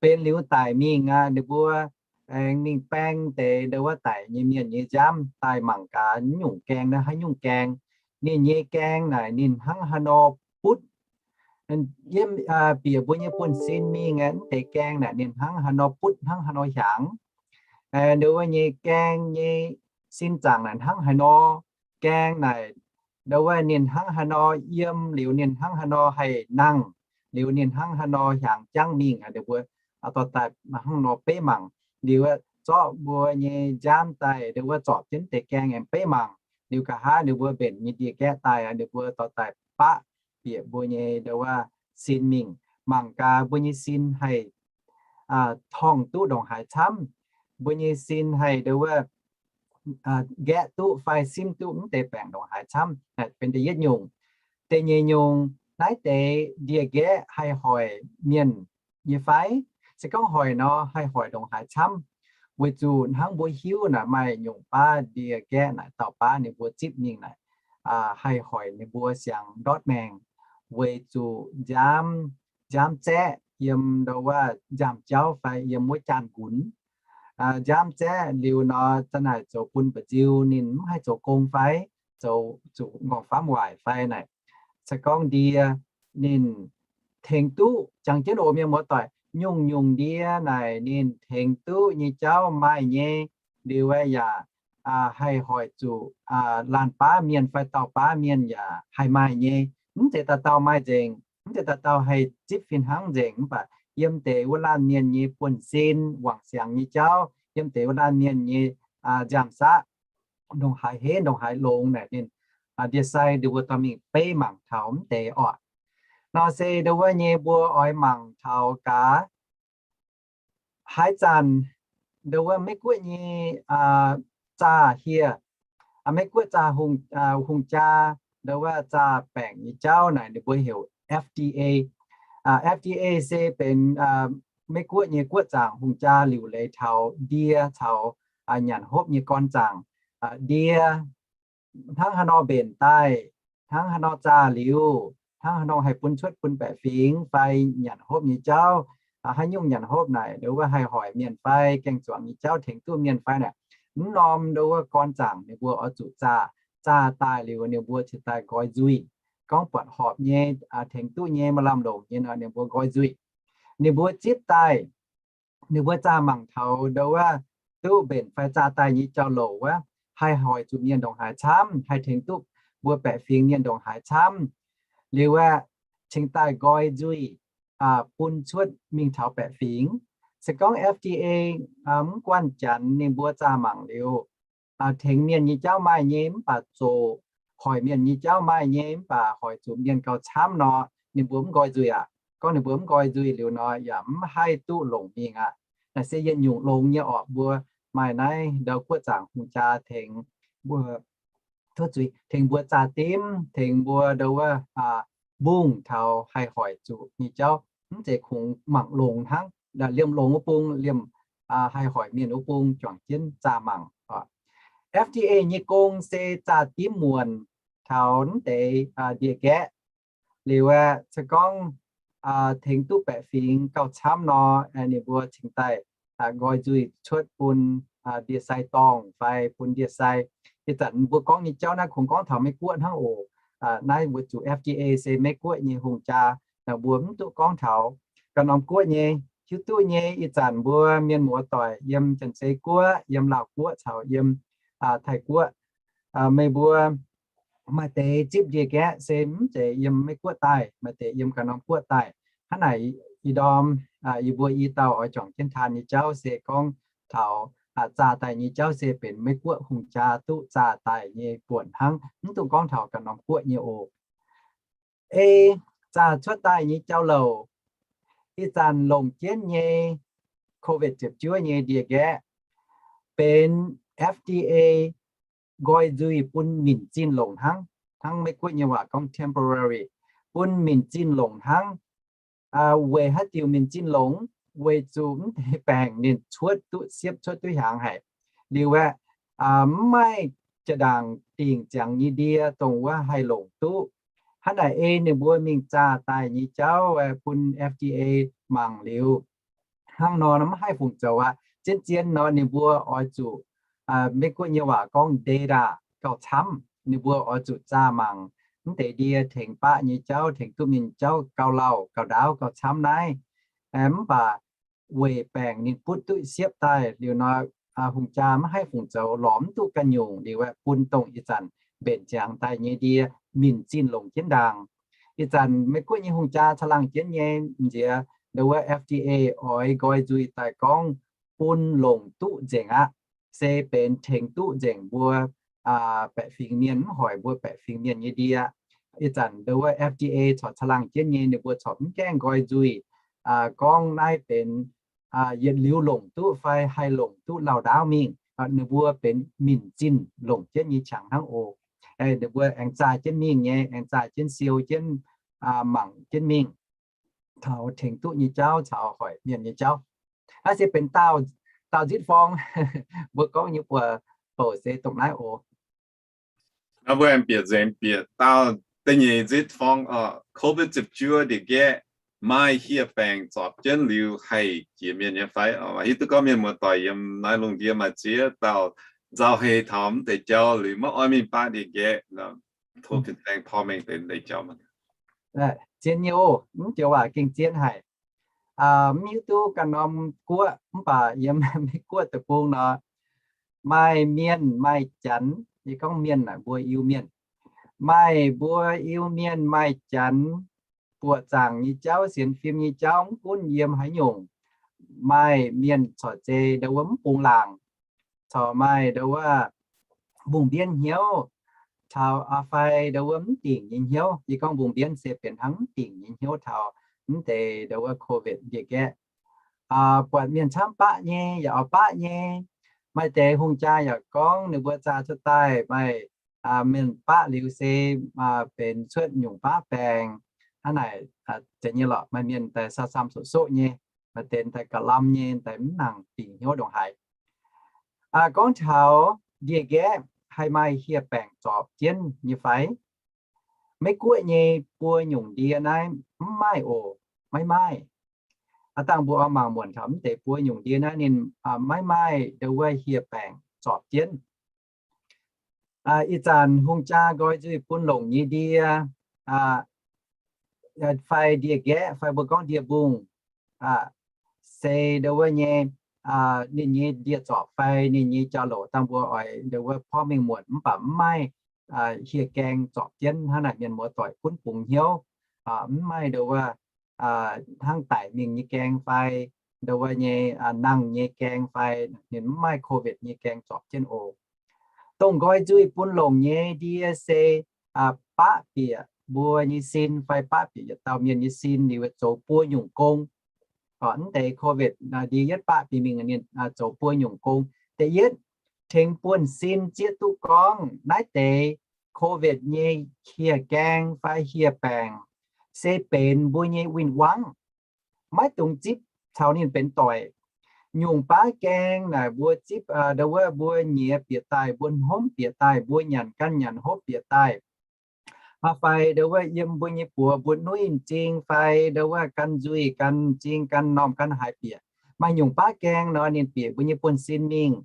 Benx liuz daic mingh aqv, ninh mbuo aengx mingh baeng deix nduov wuov daic nyei mienh nyei nziaamv daaih mangc gaax nyungc gaeng naaiv haaix nyungc gaeng. Ninh nyei gaeng naaic ninh hnangv haaix nor butv. Yiem bieqc mbuo nyei buonv-sin mingh aqv, mv deix gaeng naaic ninh hnangv haaix nor butv, hnangv haaix nor hiaangx. Nduov wuov nyei gaeng nyei sin zaangc naaic hnangv haaix nor, gaeng naaic nduov wuov ninh hnangv haaix nor yiem liuz ninh hnangv haaix nor haih nangh, liuz ninh hnangv haaix nor hiaangx jangv mingh. Ninh mbuo dorh daaih hnangv nor beiv mangc. Liuz zorqv mbuo nyei nziaamv daaih nduov wuov zorpc jienv deix gaeng aengx beiv mangc. Liuz nqa'haav ninh mbuo mbenc nyei ndie-nqaeqv daaih, ninh mbuo dorh daaih baqv bieqc mbuo nyei nduov wuov sin mingh, mangc gaax mbuo nyei sin haih torngv duqv ndongc haaix camv. Mbuo nyei sin haih nduov wuov nqaeqv duqv fai simv duqv mv deix baengc ndongc haaix camv. Naaiv benx da'yietv nyungc. Da'nyeic nyungc, naaiv deix ndie-nqaeqv haih hoic mienh nyei fai? Se gorngv hoic nor, haih hoic ndongc haaix camv? Weic zuqc hnangv mbuo hiuv naaic maaih nyungc baav ndie-nqaeqv naaic dauh baav ninh mbuo zipv mingh naaic haih hoic ninh mbuo siang ndortv maengc, weic zuqc nziaamv, nziaamv zaeqv yiem nduov wuov nziaamv-jauv fai yiem wuov jaanh nqunx. Nziaamv zaeqv liuz nor, za'naaic zoux bun mba'nziu ninh mv haih zoux gong fai zoux zuqc m'nqorngv famv waaic fai naaic. Se gorngv ndie ninh tengx duqv, jangx jienv oc mienh muoz-doic, nyungc-nyungc ndie naaic ninh tengx duqv nyei jauv maaih nyei. Liuz yaac haih hoic zuqc laanh baav mienh fai dauh baav mienh yaac haih maaih nyei. Mv zeiz dauh dauh maaih nzengc, mv zeiz dauh dauh haih zipv fih hnangv nzengc, mv baac yiem deix wuov laanh mienh nyei buonv-sin, wangc siangx nyei jauv, yiem deix wuov laanh mienh nyei nziaamv-saqv, ndongc haaix henv ndongc haaix longx naaic ninh ndie-sai nduov wuov dorh mingh beiv mangc taux mv deix oc. Nor se nduov wuov nyei mbuo oix mangc taux gaax haaix zanc nduov wuov Meiv-Guoqv nyei zaah hieh, Meiv-Guoqv zaah hungh jaa, nduov wuov zaah baengc nyei jauv naaic ninh mbuo heuc F D A. F D A se benx Meiv-Guoqv nyei guoqv zaangc hungh jaa liuc leiz taux ndie caux nyanc hopv nyei gorn zaangc. Ndie hnangv haaix nor mbenc daaih, hnangv haaix nor zaah liuz, hnangv haaix nor haih bun cuotv bun baeqc fingx fai nyanc hopv nyei jauv, haaix nyungc nyanc hopv naaic nduov wuov haih hoic mienh fai gaeng-zuangx nyei jauv tengx duqv mienh fai naaic, mv norm nduov wuov gorn zaangc ninh mbuo oix zuqc zaah. Zaah daaih liuz ninh mbuo cingx daaih nqoi nzuih. gorngv buatc horpc nyei, tengx duqv nyei, maaih lamh longc nyei nor, ninh mbuo nqoi nzuih. Ninh mbuo zipv daaih, ninh mbuo zaah mangc taux ndo wuov duqv mbenc fai zaah daaih nyei jauv-louc wuov, haih hoic zuqc mienh ndongc haaix camv, haih tengx duqv mbuo baeqc fingx mienh ndongc haaix camv. Liuz aeqv, cingx daaih nqoi nzuih bun cuotv mingh taux baeqc fingx. Se gorngv F D A mv guanh Janx ninh mbuo zaah mangc liuz, tengx mienh nyei jauv maaih nyei mv baac zoqc, hoic mienh nyei jauv maaih nyei mv baac hoic zuqc mienh gauh camv nor, ninh mbuo mv nqoi nzuih aqv. Gorngv ninh mbuo mv nqoi nzuih liuz nor, yaac mv haih duqv longc mingh aqv. Naaiv se yietc nyungc longx nyei orqc. Mbuo maaih naaiv ndau guoqv zaangc hungh jaa tengx mbuo, tengx mbuo zaah dimv, tengx mbuo ndo wuov mbungh taux haih hoic zuqc nyei jauv, mv zeiz kungx mangc longx hnangv. Liemh longx wuov bung, liemh haih hoic mienh wuov bung juangc jienv zaah mangc. F D A nyei gong se zaah dimv muonc taux mv deix ndie-nqaeqv. Liuz aeqv, se gorngv tengx duqv baeqc fingx gauh camv nor, ninh mbuo cingx daaih nqoi nzuih cuotv bun ndie-sai dorngh fai bun ndie-sai. Ih zanc mbuo gorngv nyei jauv naaiv kungx gorngv taux Meiv Guoqv hnangv oc. Naaiv mbuo zuqc F D A se Meiv Guoqv nyei hungh jaa, mbuo mv duqv gorngv taux ganh norm guoqv nyei. Hiuv duqv nyei, ih zanc mbuo mienh muoz doic yiem Janx-Zei Guoqv, yiem Laauh Guoqv caux yiem Taiv Guoqv, meih mbuo maaih deix zipv ndie-nqaeqv se mv zeiz yiem Meiv Guoqv daaih, maaih deix yiem ganh norm guoqv daaih. Hnangv naaic, ih ndorm yie mbuo i dauh oix juangc jienv taan nyei jauv se gorngv taux zaah daaih nyei jauv se benx Meiv Guoqv hungh jaa duqv zaah daaih nyei buonc hnangv, mv duqv gorngv taux ganh norm guoqv nyei oc. Ei zaah cuotv daaih nyei jauv-louc, ih zanc longc jienv nyei COVID ziepc juov nyei ndie-nqaeqv benx F D A nqoi nzuih bun minc zinh longc hnangv. Hnangv Meiv Guoqv nyei waac gorngv temporary, bun minc zinh longc hnangv. Weic haaix diuc minc zinh longc? Weic zuqc mv deix baengc ninh cuotv duqv siepv, cuotv duqv hiaangx haic. Liuz aeqv, mv maaih jaa-ndaangc dingc ziangx nyei ndie dongh wuov haih longc duqv. Hnangv naaic ei ninh mbuo mingh zaah daaih nyei jauv bun F D A mangc liuz, hnangv nor mv haih fungc zoux aqv. Zien-zien nor ninh mbuo oix zuqc, Meiv Guoqv nyei waac gorngv data gauh camv, ninh mbuo oix zuqc zaah mangc mv deix ndie tengx baqv nyei jauv, tengx duqv mingh jauv gauh lauh, gauh ndaauv, gauh camv naaiv. Mv baac weic baengc ninh butv duqv siepv daaih liuz nor, hungh jaa mv haih fungc zoux, lorz mv duqv ganh nyungc liuz aeqv, bun dongh ih zanc mbenc ziangx daaih nyei ndie minc zinh longc jienv ndaangc. Ih zanc Meiv Guoqv nyei hungh jaa caangh laangh jienv nyei nziex ndo wuov F D A oix nqoi nzuih daaih gorngv bun longc duqv nzengc aqv, se benx tengx duqv nzengc mbuo baeqc fingx mienh, mv hoic mbuo baeqc fingx mienh nyei ndie. Ih zanc ndo wuov F D A corc caangh laangh jienv nyei, ninh mbuo corc mv gaengh nqoi nzuih gorngv naaiv benx yietc liuz longc duqv fai haih longc duqv lauh ndaauv mingh. Ninh mbuo benx minc zinh longc jienv nyei qangx hnangv oc. Ninh mbuo aengx zaah jienv mingh nyei, aengx zaah jienv siou jienv, mangc jienv mingh taux tengx duqv nyei jauv caux hoic mienh nyei jauv. Naaiv se benx daauh, daauh nzitv forng. Mbuo gorngv nyei buoz-bouc se dongh naaiv oc. Naaiv mbuo aengx bieqc nzengc bieqc daauh da'nyeic nzitv forng oc. COVID ziepc juov ndie-nqaeqv maaih hieh baengc zorpc jienv liuz haih jiex mienh nyei fai? Hiuv duqv gorngv mienh muoz-doic yiem naaiv lungh ndiev maaih ziex dauh nzauh hei taux mv deix jauv liuz maiv oix mingh baqv ndie-nqaeqv. Tov fin-saeng porv mengh deix mv deix jauv. Zien nyei oc, mv joux waac gengh zien haic. Mv hiuv duqv ganh norm guoqv mv baac yiem Meiv Guoqv deic-bung nor, maaih mienh maaih janx, yie gorngv mienh naaic mbuo Iu-Mienh, maaih mbuo Iu-Mienh maaih janx buoqc zaangc nyei jauv, sienx fim nyei jauv, mv gunv yiem haaix nyungc, maaih mienh corc zei ndo wuov mv bungx laangc, corc maaih ndo wuov mbungh mbienv hnyouv taux, fai ndo wuov mv dingc nyei hnyouv. Yie gorngv mbungh mbienv se benx hnangv mv dingc nyei hnyouv taux mv deix ndo wuov COVID ndie-nqaeqv. Buatc mienh camv baqv nyei yaac oix baqv nyei. Maaih deix hungh jaa yaac gorngv ninh mbuo zaah cuotv daaih maaih mienh baqv liuz se benx cuotv nyungc baav baengc. Hnangv naaic, zeiz nyei lorqc, maaih mienh daaih sam-sam soqv-soqv nyei, maaih deix daaih ga'lam nyei, daaih mv nangc dingc hnyouv ndongc haaix. Gorngv taux ndie-nqaeqv haih maaih hieh baengc zorpc jienv nyei fai? Meiv Guoqv nyei buo nyungc ndie naaiv mv maaih oc, maiv maaih. Aav dangh mbuo oix mangc muonc taux mv deix buo nyungc ndie naaiv ninh maiv maaih ndo wuov hieh baengc zorpc jienv. Ih zanc hungh jaa nqoi nzuih bun longc nyei ndie, fai ndie-nqaeqv fai mbuo gorngv ndie-mbungh, se ndo wuov nyei, ninh nyei ndie-zorpc fai ninh nyei jauv-louc dangh mbuo oix ndo wuov porv mengh muonc mv baac mv maaih hieh gaeng zorpc jienv hnangv naaic, mienh muoz-doic gunv bungx hnyouv, mv maaih ndo wuov hnangv daic mingh nyei gaeng fai ndo wuov nyei nangh nyei gaeng fai ninh mv maaih COVID nyei gaeng zorpc jienv oc. Dongh nqoi nzuih bun longc nyei ndie se baqv bieqc mbuo nyei sin fai baqv bieqc yietc dauh mienh nyei sin liuz zoux buo nyungc gong. Mv deix COVID ndie yietv baqv bieqc mingh ninh zoux buo nyungc gong. Da'yietv, tengx buonv-sin zieqv duqv gorngv naaiv deix COVID nyei hieh gaeng fai hieh baengc se benx mbuo nyei win-wangv, maiv dungx zipv caux ninh benx doic. Nyungc baav gaeng naaic mbuo zipv ndo wuov mbuo nyiex bieqc daaih, mbuo hnomv bieqc daaih, mbuo nyanc ganh nyanc hopv bieqc daaih, fai ndo wuov yiem mbuo nyei buoz mbuo nuiv m'zing fai ndo wuov gan nzuih gan m'zing gan m'normh gan haaix bieqc. Maaih nyungc baav gaeng nor ninh bieqc mbuo nyei buonv-sin mingh.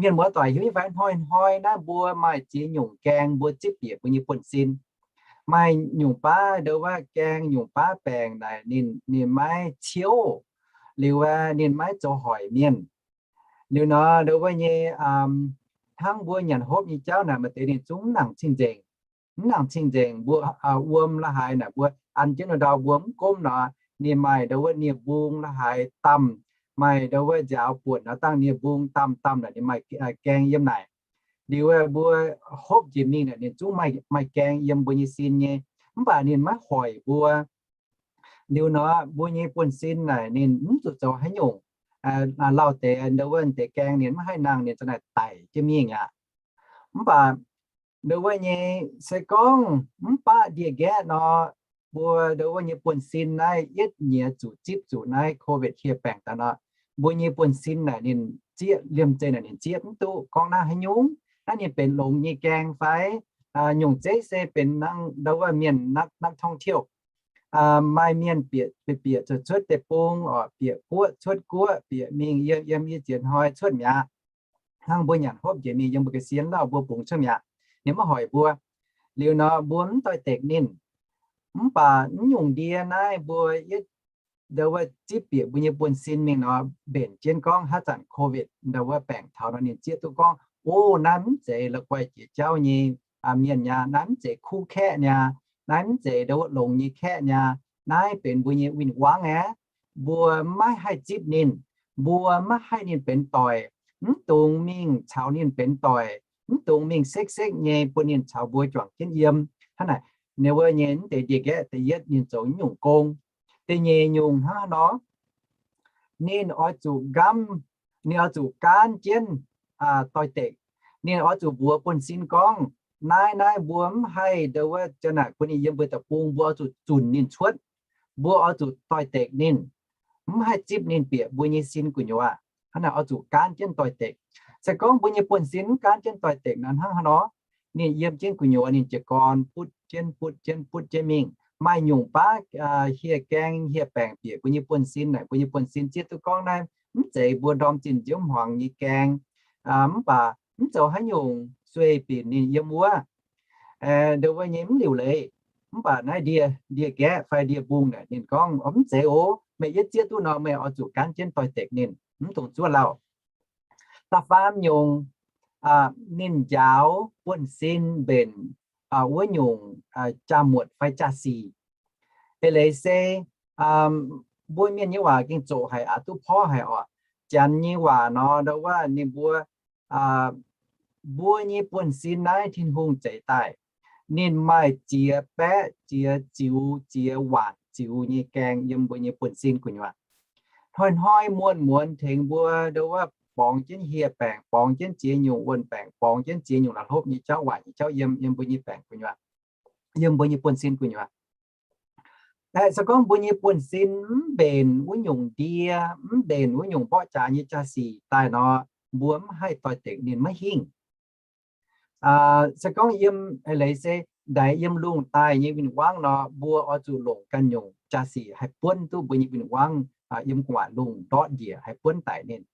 Mienh muoz-doic hiuv nyei fai, hnoi-hnoi naaiv mbuo maaih ziex nyungc gaeng mbuo zipv bieqc mbuo nyei buonv-sin. Maaih nyungc baav ndo wuov gaeng, nyungc baav baengc naaic ninh, ninh maiv ciouv, liuz ninh maiv zoux hoic mienh. Liuz nor ndo wuov nyei hnangv mbuo nyanc hopv nyei jauv naaic maaih deix ninh zungv mv nangc cing-nzengc. Mv nangc cing-nzengc, mbuo wuom la'haaix naaic mbuo an jienv ndau mbuo mv gomv nor, ninh maaih ndo wuov nie-mbung la'haaix damh, maaih ndo wuov nziaaux buonc nor dangh nie-mbung damh damh naaic ninh maaih gaeng yiem naaic. Liuz mbuo hopv njiec mingh naaic ninh zungv maaih gaeng yiem mbuo nyei sin nyei, mv baac ninh maiv hoic mbuo. Liuz nor mbuo nyei buonv-sin naaic ninh mv zuqc zoux haaix nyungc. Lauh deix ndo wuov deix gaeng ninh mv haih nangh, ninh za'naaic daic jienv mingh aqv. Mv baac ndo wuov nyei se gorngv mv baav ndie-nqaeqv nor, mbuo ndo wuov nyei buonv-sin naaiv yietv nyiex zuqc zipv zuqc naaiv COVID hieh baengc daaih nor, mbuo nyei buonv-sin naaic ninh zieqv, liemh zeih naaic ninh zieqv mv duqv gorngv naaiv haaix nyungc. Naaiv ninh benx longx nyei gaeng fai? Nyungc zeiv se benx ndo wuov mienh นักท่องเที่ยว, maaih mienh bieqc, bieqc cuotv cuotv deic-bung oc, bieqc guoqv cuotv guoqv, bieqc mingh yiem yiem i ziex hnoi cuotv mi'aqv. Hnangv mbuo nyanc hopv njiec mingh yiem mbuo ga'sie lauh mbuo bungx cuotv mi'aqv. Ninh maiv hoic mbuo. Liuz nor mbuo mv doix-dekc ninh. Mv baac mv nyungc ndie naaiv mbuo yietv ndo wuov zipv bieqc mbuo nyei buonv-sin mingh nor, mbenc jienv gorngv haaix zanc COVID ndo wuov baengc taux nor ninh zieqv duqv gorngv, o, naaiv mv zeiz la'guaih jiex jauv nyei mienh niaa, naaiv mv zeiz kuv kaeqv niaa, naaiv mv zeiz ndo wuov longx nyei kaeqv niaa, naaiv benx mbuo nyei win-wangv aqv. Mbuo maiv haih zipv ninh, mbuo maiv haih ninh benx doic, mv dungx mingh caux ninh benx doic, mv dungx mingh sekv-sekv nyei bun ninh caux mbuo juangc jienv yiem. Hnangv naaic, ninh wuov nyei mv deix ndie-nqaeqv da'yietv ninh zoux nyungc gong. Da'nyeic nyungc hnangv haaix nor, ninh oix zuqc nqamv, ninh oix zuqc gaanv jienv doix-dekc. Ninh oix zuqc mbuox buonv-sin gorngv, naaiv naaiv mbuo mv haih ndo wuov janx naaic bun ninh yiem mbuo deic-bung, mbuo oix zuqc zunc ninh cuotv. Mbuo oix zuqc doix-dekc ninh, mv haih zipv ninh bieqc mbuo nyei sin gu'nyuoz. Hnangv naaic oix zuqc gaanv jienv doix-dekc. Se gorngv mbuo nyei buonv-sin mv gaanv jienv doix-dekc nor, hnangv haaix nor? Ninh yiem jienv gu'nyuoz ninh jiez gorn butv jienv butv jienv butv jienv mingh. Maaih nyungc baav hieh gaeng hieh baengc bieqc mbuo nyei buonv-sin naaic, mbuo nyei buonv-sin zieqv duqv gorngv naaiv mv zeiz mbuo ndorm zinh nziouv hmuangx nyei gaeng, mv baac mv zoux haaix nyungc sueih binc ninh yiem wuov, ndo wuov nyei mv liuc leiz. Mv baac naaiv ndie, ndie-nqaeqv fai ndie-mbung naaic ninh gorngv, mv zeiz oc. Meih yietv zieqv duqv nor, meih oix zuqc gaanv jienv doix-dekc ninh, mv dungx zuov lauh. Da'faam nyungc, ninh njaaux buonv-sin mbenc wuov nyungc jaa-muotc fai jaa-sic. Eix leiz se mbuo mienh nyei waac gengh zoqc haic aqv, duqv porv haic oc. Janx nyei waac nor, ndo wuov ninh mbuo, mbuo nyei buonv-sin naaiv Tin-Hungh zeix daaih. Ninh maaih ziex baeqv ziex ziux ziex waanc ziux nyei gaeng yiem mbuo nyei buonv-sin gu'nyuoz. Hnoi-hnoi muonz-muonz tengx mbuo ndo wuov borngz jienv hieh baengc, borngz jienv ziex nyungc wuonh baengc, borngz jienv ziex nyungc la'hlopv nyei jauv, waaic nyei jauv yiem, yiem mbuo nyei baengc gu'nyuoz, yiem mbuo nyei buonv-sin gu'nyuoz. Se gorngv mbuo nyei buonv-sin mv mbenc wuov nyungc ndie, mv mbenc wuov nyungc mborqv jaax nyei jaa-sic daaih nor, mbuo mv haih doix-dekc ninh maiv hingh. Se gorngv yiem, eix leiz se ndaix yiem lungh daaih nyei win-wangv nor, mbuo oix zuqc longc ganh nyungc jaa-sic haih buonv duqv mbuo nyei win-wangv yiem gu'nguaaic lungh ndortv njiec haih buonv daic ninh.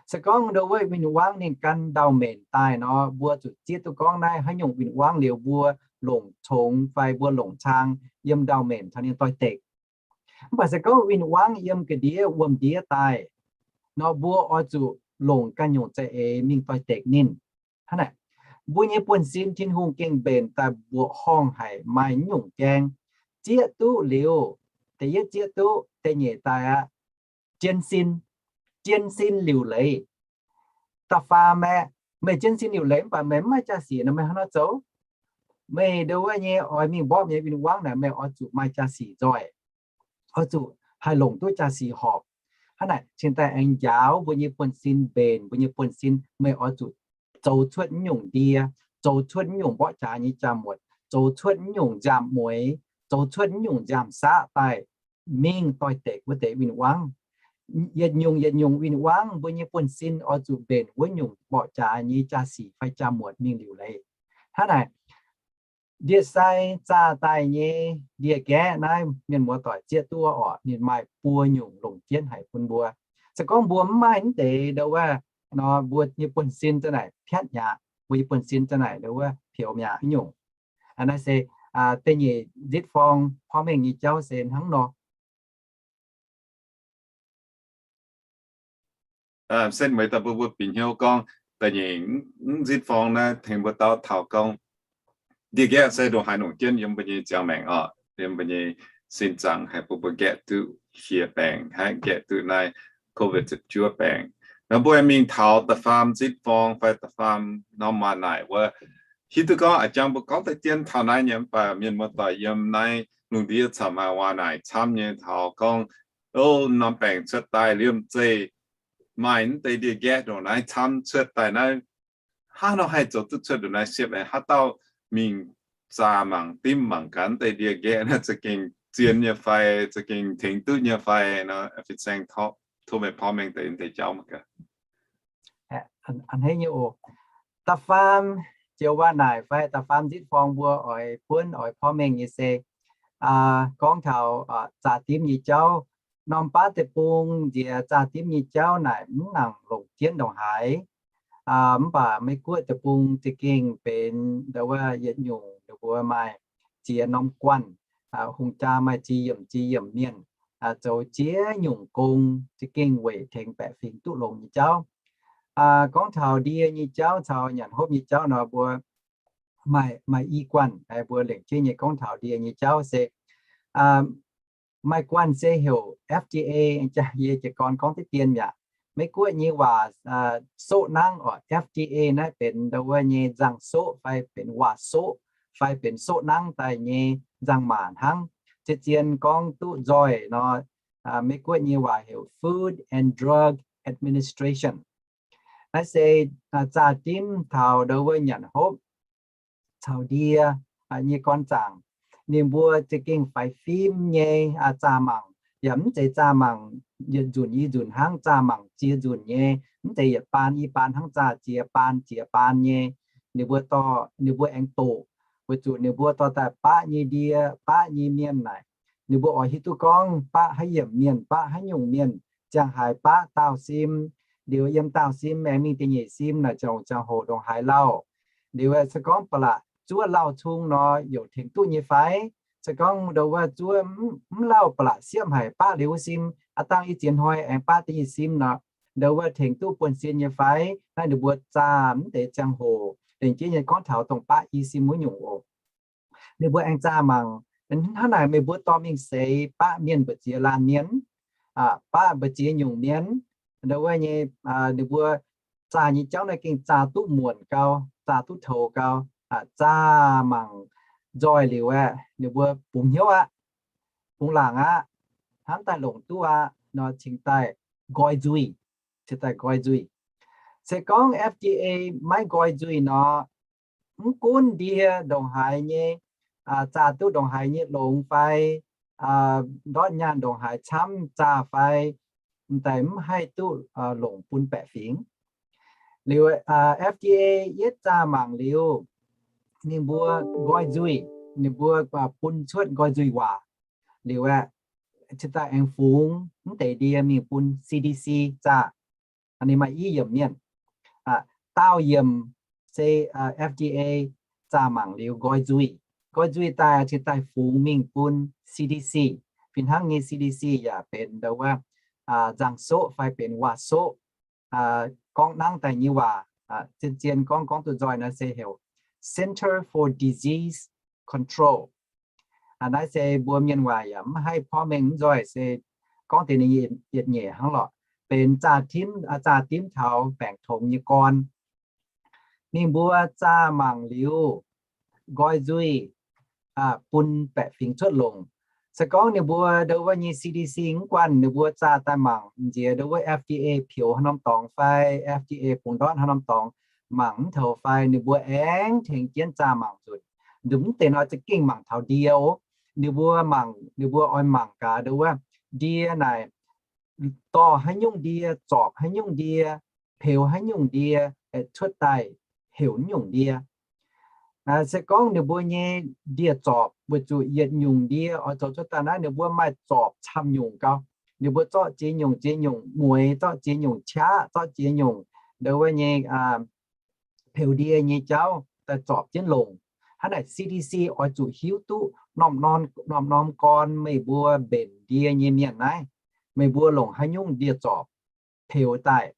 Se gorngv ndo wuov win-wangv ninh gan ndau-menc daaih nor, mbuo zuqc zieqv duqv gorngv naaiv haaix nyungc win-wangv liuz mbuo longc congx fai mbuo longc cang yiem ndau-menc caux ninh doix-dekc. Mv baac se gorngv win-wangv yiem ga'ndiev wuom-ndiev daaih nor, mbuo oix zuqc longc ganh nyungc za'eix mingh doix-dekc ninh. Hnangv naaic, mbuo nyei buonv-sin Tin-Hungh gengh mbenc daaih mbuoqc horngh haic maaih nyungc gaeng. Zieqv duqv liuz, da'yietv zieqv duqv, da'nyeic daaih aqv, jienv sin, jienv sin liuc leiz. Da'faam aeqv, meih jienv sin liuc leiz mv baac meih mv maaih jaa-sic nor, meih hnangv haaix nor zoux? Meih ndo wuov nyei oix mingh mborqv nyei win-wangv naaic, meih oix zuqc maaih jaa-sic nzoih, oix zuqc haih longc duqv jaa-sic horpc. Hnangv naaic cingx daaih aengx njaaux mbuo nyei buonv-sin mbenc, mbuo nyei buonv-sin meih oix zuqc zoux cuotv nyungc ndie, zoux cuotv nyungc mborqv jaax nyei jaa-muotc, zoux cuotv nyungc nziaamv-mueiz, zoux cuotv nyungc nziaamv-saqv daaih mingh doix-dekc wuov deix win-wangv. Yietc nyungc yietc nyungc win-wangv mbuo nyei buonv-sin oix zuqc mbenc wuov nyungc mborqv jaax nyei jaa-sic fai jaa-muotc mingh liuc leiz. Hnangv naaic, ndie-sai zaah daaih nyei ndie-nqaeqv naaiv, mienh muoz-doic zieqv duqv orqc, ninh maaih buo nyungc longc jienv haic bun mbuo. Se gorngv mbuo mv maaih naaiv deix ndo wuov nor, mbuo nyei buonv-sin za'naaic piatv mi'aqv, mbuo nyei buonv-sin za'naaic ndo wuov pioux mi'aqv nyungc. Naaiv se da'nyeic nzitv forng porv mengh nyei jauv se hnangv nor. Setv mueiz daaih bun mbuo bieqc hnyouv gorngv da'nyeic nzitv forng naaiv tengx mbuo dau taux gorngv ndie-nqaeqv se ndongc haaix longc jienv yiem mbuo nyei ziangh maengc orqc, yiem mbuo nyei sin zaangc haih bun mbuo nqaeqv duqv qiex baengc, haih nqaeqv duqv naaiv COVID ziepc juov baengc. Nor mbuo mingh taux da'faam nzitv forng fai da'faam norm waac naaic wuov, hiuv duqv gorngv a'jang mbuo gorngv deix dien taux naaiv nyei, mv baac mienh muoz-doic yiem naaiv lungh ndiev caux maaih waac naaic camv nyei taux gorngv, o, norm baengc cuotv daaih liemh zeih maaih naaiv deix ndie-nqaeqv ndongc naaiv camv cuotv daaih naaiv, hnangv nor haih zoux duqv cuotv ndongc naaiv siepv aeqv, haaix dauh mingh zaah mangc dimv mangc gaax deix ndie-nqaeqv naaiv za'gengh zien nyei fai, za'gengh tengx duqv nyei fai nor, fin-saeng tov meih porv mengh deix deix jauv mangc gaax. A'hneiv nyei oc. Da'faam joux waac naaic fai da'faam nzitv forng mbuo oix buonv oix porv mengh nyei se gorngv taux zaah dimv nyei jauv. Norm baav deic-bung nziex zaah dimv nyei jauv naaic mv nangc longc jienv ndongc haaix. Mv baac Meiv-Guoqv deic-bung za'gengh benx ndo wuov yietc nyungc ninh mbuo maaih ziex norm guanh, hungh jaa maaih ziex yiemc ziex yiemc mienh, zoux ziex nyungc gong za'gengh weic tengx baeqc fingx duqv longx nyei jauv. Gorngv taux ndie nyei jauv caux nyanc hopv nyei jauv nor, mbuo maaih, maaih i guanh mbuo lengc jeiv nyei gorngv taux ndie nyei jauv se maaih guanh se heuc F D A, yie jiez gorn gorngv deix dien mi'aqv. Meiv-Guoqv nyei waac soqv nangv orqc, F D A naaiv benx ndo wuov nyei nzangc-soqv fai benx waac-soqv fai benx soqv nangv daaih nyei nzangc-maac hnangv. Zien-zien gorngv duqv nzoih nor, Meiv-Guoqv nyei waac heuc Food and Drug Administration. Naaiv se zaah dimv taux ndo wuov nyanc hopv caux ndie nyei gorn zaangc. Ninh mbuo za'gengh faix fim nyei zaah mangc, yaac mv zeiz zaah mangc yietc nzunc i nzunc hnangv, zaah mangc ziex nzunc nyei, mv zeiz yietc baan i baan hnangv, zaah ziex baan ziex baan nyei. Ninh mbuo dorh, ninh mbuo aengx doqc, weic zuqc ninh mbuo dorh daaih baqv nyei ndie, baqv nyei mienh naaic, ninh mbuo oix hiuv duqv gorngv baqv haaix yiemc mienh, baqv haaix nyungc mienh, ziangh haaix baqv daauh sim, liuz yiem daauh sim aengx mingh da'nyeic sim naaic, ziangh hoc ndongc haaix lauh. Liuz se gorngv ba'laqc zuov lauh cung nor, youc tengx duqv nyei fai? Se gorngv ndo wuov zuov mv lauh ba'laqc siepv haic, baqv liuz wuov sim, aav dangh i ziex hnoi aengx baqv da'nyeic sim nor, ndo wuov tengx duqv buonv-sin nyei fai? Naaiv ninh mbuo zaah mv deix ziangh hoc lengc jeiv nyei gorngv taux dongh baqv i sim wuov nyungc oc. Ninh mbuo aengx zaah mangc, hnangv naaic meih mbuo dorh mingh seix baqv mienh mbu'ziex laanh mienh, baqv mbu'ziex nyungc mienh, ndo wuov nyei, ninh mbuo zaah nyei jauv naaiv gengh zaah duqv muonc gau, zaah duqv toux gau, zaah mangc nzoih liuz aeqv, ninh mbuo bungx hnyouv aqv, bungx laangc aqv, hnamv daaih longc duqv aqv nor, cingx daaih nqoi nzuih, cingx daaih nqoi nzuih. Se gorngv F D A maiv nqoi nzuih nor, mv gunv ndie ndongc haaix nyei, zaah duqv ndongc haaix nyei longx fai, ndortv nyaanh ndongc haaix camv zaah fai, m'daaih mv haih duqv longc bun baeqc fingx. Liuz F D A yietv zaah mangc liuz, ninh mbuo nqoi nzuih, ninh mbuo bun cuotv nqoi nzuih waac. Liuz aeqv, cingx daaih aengx fungx mv deix ndie mingh bun C D C zaah. Ninh maaih i yiemc mienh. Daauh yiemc se F D A zaah mangc liuz nqoi nzuih. nqoi nzuih daaih cingx daaih fungx mingh bun C D C. Fih hnangv nyei C D C yaac benx nduov wuov nzangc-soqv fai benx waac-soqv, gorngv nangv daaih nyei waac, zien-zien gorngv, gorngv duqv nzoih naaiv se heuc Center for Disease Control. Naaiv se mbuo mienh waac yaac mv haih porv mengh mv nzoih, se gorngv deix ninh yietc nyeic hnangv lorqc. Benx zaah dimv, zaah dimv taux baengc tongx nyei gorn. Ninh mbuo zaah mangc liuz nqoi nzuih bun baeqc fingx cuotv longc. Se gorngv ninh mbuo nduov wuov nyei C D C mv guanh, ninh mbuo zaah daaih mangc nziex nduov wuov F D A peux haaix norm dorngx fai F D A bungx ndortv haaix norm dorngx mangc mv toux fai, ninh mbuo aengx tengx jienv zaah mangc nzunc. Nduov mv deix nor za'gengh mangc taux ndie oc. Ninh mbuo mangc, ninh mbuo oix mangc gaax nduov wuov ndie naaic dorh haaix nyungc ndie, zorpc haaix nyungc ndie, peux haaix nyungc ndie, cuotv daaih heuc haaix nyungc ndie. Se gorngv ninh mbuo nyei ndie-zorpc weic zuqc yietc nyungc ndie oix zoux cuotv daaih naaiv, ninh mbuo maaih zorpc camv nyungc gau. Ninh mbuo zorqv ziex nyungc ziex nyungc mueix, zorqv ziex nyungc qaqv, zorqv ziex nyungc nduov wuov nyei peux ndie nyei jauv daaih zorpc jienv longc. Hnangv naaic C D C oix zuqc hiuv duqv norm-norm gorn meih mbuo mbenc ndie nyei mienh naaiv, meih mbuo longc haaix nyungc ndie-zorpc peux daaih,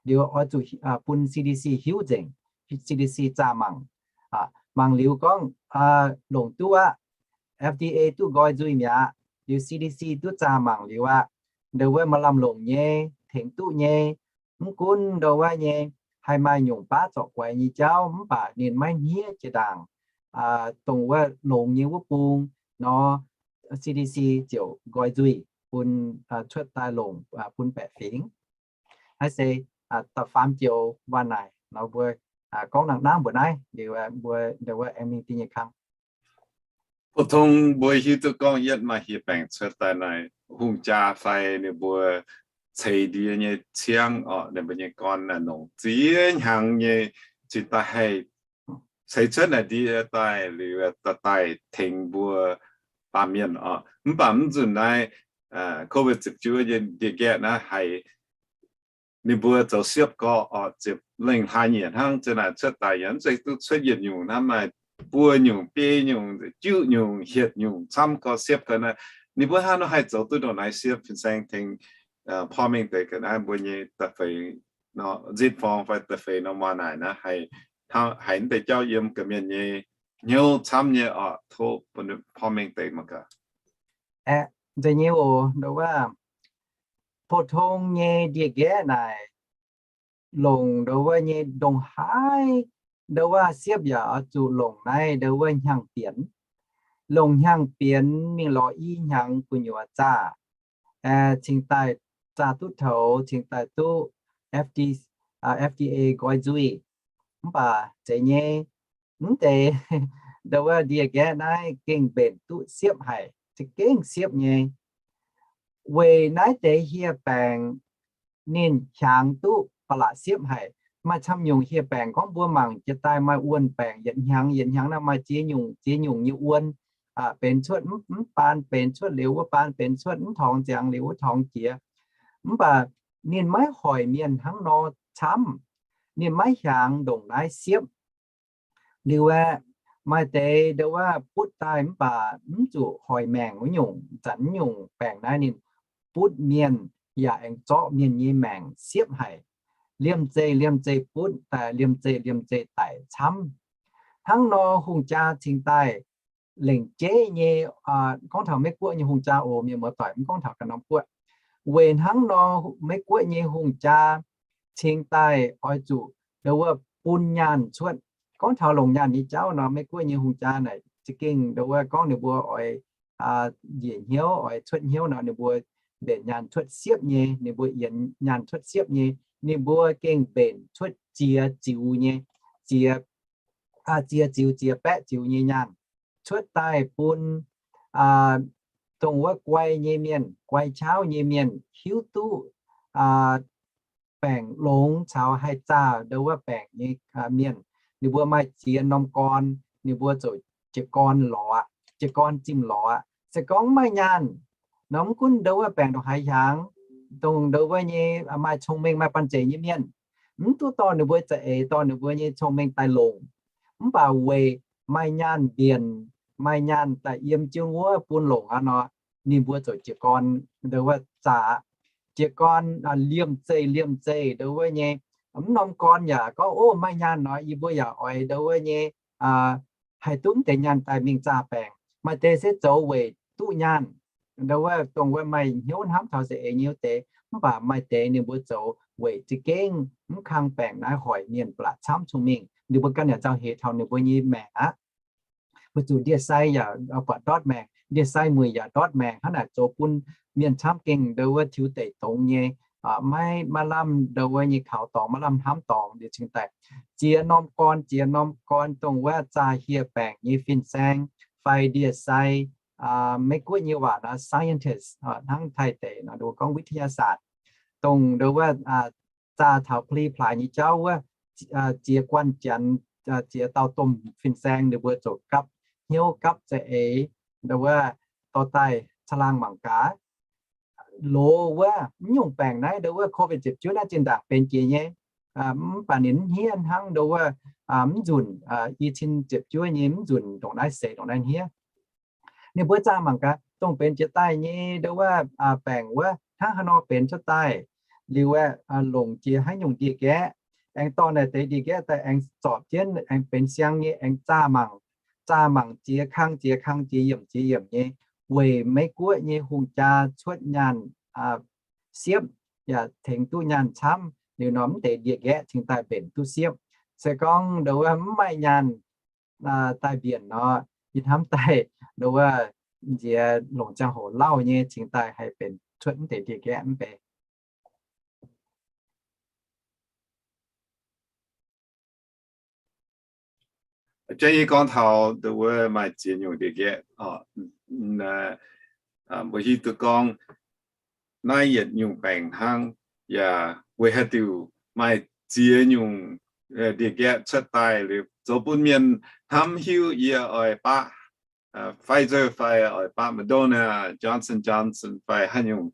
liuz oix zuqc bun C D C hiuv nzengc, C D C zaah mangc. Mangc liuz gorngv longc duqv aqv, F D A duqv nqoi nzuih mi'aqv, liuz C D C duqv zaah mangc liuz aqv, nduov wuov maaih lamh longc nyei, tengx duqv nyei. Mv gunv nduov wuov nyei haih maaih nyungc baav zorc guaix nyei jauv mv baac ninh maiv hniev jiex ndaangc dongh wuov longx nyei wuov bung nor, C D C ziouc nqoi nzuih bun cuotv daaih longc bun baeqc fingx. Naaiv se da'faam joux waac naaic nor mbuo gorngv nangv nangv mbuoqc naaiv liuz mbuo nduov wuov aengx mingh da'nyeic kang. Pou-tong mbuo hiuv duqv gorngv yietv maaih hieh baengc cuotv daaih naaic, hungh jaa fai ninh mbuo ceix ndie nyei ciangv orqc, ninh mbuo nyei gorn naaic nongc ziex hnyangx nyei cingx daaih haih ceix cuotv naaic ndie daaih liuz daaih tengx mbuo baamh mienh orqc. Mv baac mv nzunc naaiv COVID ziepc juov nyei ndie-nqaeqv naaiv haiz ninh mbuo zoux siepv gorx orqc, ziepc lengh hlaax nyieqc hnangv, za'naaic cuotv daaih yaac mv zeiz duqv cuotv yietc nyungc hnangv, maaih buo nyungc, biei nyungc, juqv nyungc, hietc nyungc camv gorx siepv gorx naaiv. Ninh mbuo hnangv nor haih zoux duqv ndongc naaiv siepv? Fin-saeng tengx porv mengh deix ga'naaiv mbuo nyei da'feix nzitv-forng fai da'feix norm waac naaic naaiv, haiz mv deix jauv yiem ga'mienh nyei hnyouv camv nyei orqc. Tov bun porv mengh deix mangc gaax. Aeqv, nzengc nyei oc, nduov wuov pou-tong nyei ndie-nqaeqv naaic, longc nduov wuov nyei ndongc haaix, nduov wuov siepv yaac oix zuqc longc naaiv nduov wuov hnyangx bienx. Longc hnyangx bienx mingh lorz i hnyangx gu'nyuoz zaah, cingx daaih zaah duqv toux, cingx daaih duqv F D, F D A nqoi nzuih. Mv baac zeiz nyei, mv deix nduov wuov ndie-nqaeqv naaiv gengh mbenc duqv siepv haic, za'gengh siepv nyei. Weic naaiv deix hieh baengc ninh hiaangx duqv ba'laqc siepv haic. Maaih camv nyungc hieh baengc gorngv mbuo mangc jiex daaih maaih wuonh baengc yietc hnyangx yietc hnyangx naaiv maaih ziex nyungc ziex nyungc nyei wuonh benx cuotv mv baan benx cuotv liuz wuov baan benx cuotv mv torngx ziangx liuz wuov torngx jiex. Mv baac ninh maiv hoic mienh hnangv nor camv. Ninh maiv hiaangx ndongc naaiv siepv. Liuz aeqv, maaih deix nduov wuov butv daaih mv baac mv zuqc hoic maengc wuov nyungc, zanc nyungc baengc naaiv ninh butv mienh yaac aengx zorqv mienh nyei maengc siepv haic. Liemh zeih liemh zeih butv daaih, liemh zeih liemh zeih daic camv. Hnangv nor hungh jaa cingx daaih lengc jeiv nyei, gorngv taux Meiv Guoqv nyei hungh jaa oc, mienh muoz-doic, mv gorngv taux ganh norm guoqv. Weic hnangv nor Meiv Guoqv nyei hungh jaa cingx daaih oix zuqc nduov wuov bun nyaanh cuotv. Gorngv taux longc nyaanh nyei jauv nor, Meiv Guoqv nyei hungh jaa naaic za'gengh nduov wuov gorngv ninh mbuo oix njiec hnyouv, oix cuotv hnyouv nor, ninh mbuo mbenc nyaanh cuotv siepv nyei, ninh mbuo yienx nyaanh cuotv siepv nyei. Ninh mbuo gengh mbenc cuotv ziex ziux nyei, ziex, ziex ziux, ziex baeqv ziux nyei nyaanh cuotv daaih bun dongh wuov guai nyei mienh, guai qauv nyei mienh hiuv duqv baengc longx caux haih zaah nduov wuov baengc nyei mienh. Ninh mbuo maaih ziex norm gorn, ninh mbuo ziouc jiez gorn lorz, jiez gorn zimh lorz. Se gorngv maaih nyaanh nor, mv gunv nduov wuov baengc ndongc haaix hiaangx, dongh nduov wuov nyei maaih cong-mengh maaih banh zeic nyei mienh, mv duqv dorh ninh mbuo za'eix, dorh ninh mbuo nyei cong-mengh daaih longc. Mv baac weic maaih nyaanh mbienc maaih nyaanh daaih yiem jienv wuov bun longc aqv nor, ninh mbuo ziouc jiez gorn ndo wuov zaah aqv. Jiez gorn liemh zeih liemh zeih ndo wuov nyei, mv norm gorn yaac gorngv, Ov, maaih nyaanh nor, yie mbuo yaac oix ndo wuov nyei haih duqv deix nyaanh daaih mingh zaah baengc. Maaih deix se zoux weic duqv nyaanh, ndo wuov dongh wuov maaih hnyouv hnamv taux za'eix nyei wuov deix. Mv baac maaih deix ninh mbuo zoux weic za'gengh mv kang baengc naaiv hoic mienh ba'laqc camv cung mingh, ninh mbuo ganh yaac nzauh heix taux ninh mbuo nyei maengc aqv. Weic zuqc ndie-sai yaac buatc ndortv maengc, ndie-sai muic yaac ndortv maengc, hnangv naaic zoux bun mienh camv gengh ndo wuov tiux deic dongz nyei, maiv, maiv lamh ndo wuov nyei kaux dorngx, maiv lamh hnamv dorngx liuz cingx daaih ziex norm gorn, ziex norm gorn dongh wuov zaah hieh baengc nyei fin-saeng fai ndie-sai, Meiv-Guoqv nyei waac nor scientist, hnangv Taiv deic nor gorngv วิทยาศาสตร์, dongh ndo wuov zaah taux pli plaaix nyei jauv wuov, ziex guanh janx, ziex dauh domh fin-saeng ninh mbuo ziouc gapv hnyouv gapv za'eix ndo wuov dorh daaih caangh laangh mangc gaax. Loz wuov mv nyungc baengc naaiv ndo wuov COVID ziepc juov naaiv zinh ndaangc benx jiex nyei, mv baac ninh mv hniev hnangv ndo wuov mv nzunc, i cin ziepc juov nyei mv nzunc ndongc naaiv seix ndongc naaiv hniev. Ninh mbuo zaah mangc gaax dongh benx jiex daaih nyei ndo wuov baengc wuov hnangv haaix nor benx cuotv daaih. Liuz aeqv, longc jiex haaix nyungc ndie-nqaeqv, aengx dorh naaiv deix ndie-nqaeqv daaih aengx zorpc jienv aengx benx siang nyei aengx zaah mangc, zaah mangc jiex kang jiex kang, jiex yiemc jiex yiemc nyei, weic Meiv-Guoqv nyei hungh jaa cuotv nyaanh siepv, yaac tengx duqv nyaanh camv. Liuz nor mv deix ndie-nqaeqv cingx daaih mbenc duqv siepv. Se gorngv ndo wuov mv maaih nyaanh daaih mbienc nor, yie hnamv daaih ndo wuov nziex longc ziangh hoc lauh nyei cingx daaih haih benx cuotv mv deix ndie-nqaeqv mv bei. Jang yie gorngv taux ndo wuov maaih ziex nyungc ndie-nqaeqv, mbuo hiuv duqv gorngv naaiv yietc nyungc baengc hnangv, yaac weic haaix diuc maaih ziex nyungc ndie-nqaeqv cuotv daaih liuz zoux bun mienh hnamv hiuv yie oix baqv Pfizer fai oix baqv Moderna, Johnson Johnson fai haaix nyungc,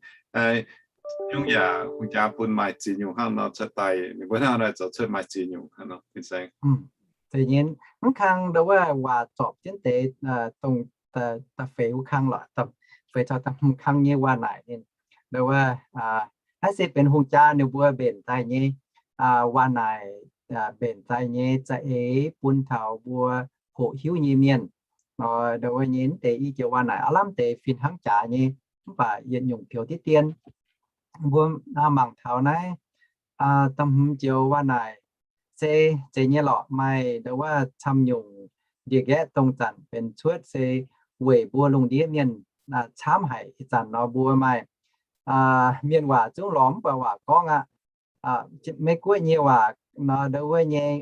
nyungc yaac hungh jaa bun maaih ziex nyungc hnangv nor cuotv daaih, ninh mbuo hnangv nor zoux cuotv maaih ziex nyungc hnangv nor. Deix nyei mv kang ndo wuov waac zorpc jienv deix dongh da'feix wuov kang lorqc, feix caux da'hmz kang nyei waac naaic ninh ndo wuov naaiv se benx hungh jaa ninh mbuo mbenc daaih nyei waac naaic, mbenc daaih nyei za'eix bun taux mbuo hoqc hiuv nyei mienh. Ndo wuov nyei mv deix i joux waac naaic aav lamh deix fih hnangv jaax nyei, mv baac yietc nyungc pioux diqv dien. Mbuo mangc taux naaiv da'hmz joux waac naaic se zeiz nyei lorqc, maaih ndo wuov camv nyungc ndie-nqaeqv dongh zanc benx cuotv se weic mbuo lungh ndiev mienh camv haic. Ih zanc nor mbuo maaih mienh waac zungv lorz mv buatc waac gorngv aqv. Meiv-Guoqv nyei waac nor ndo wuov nyei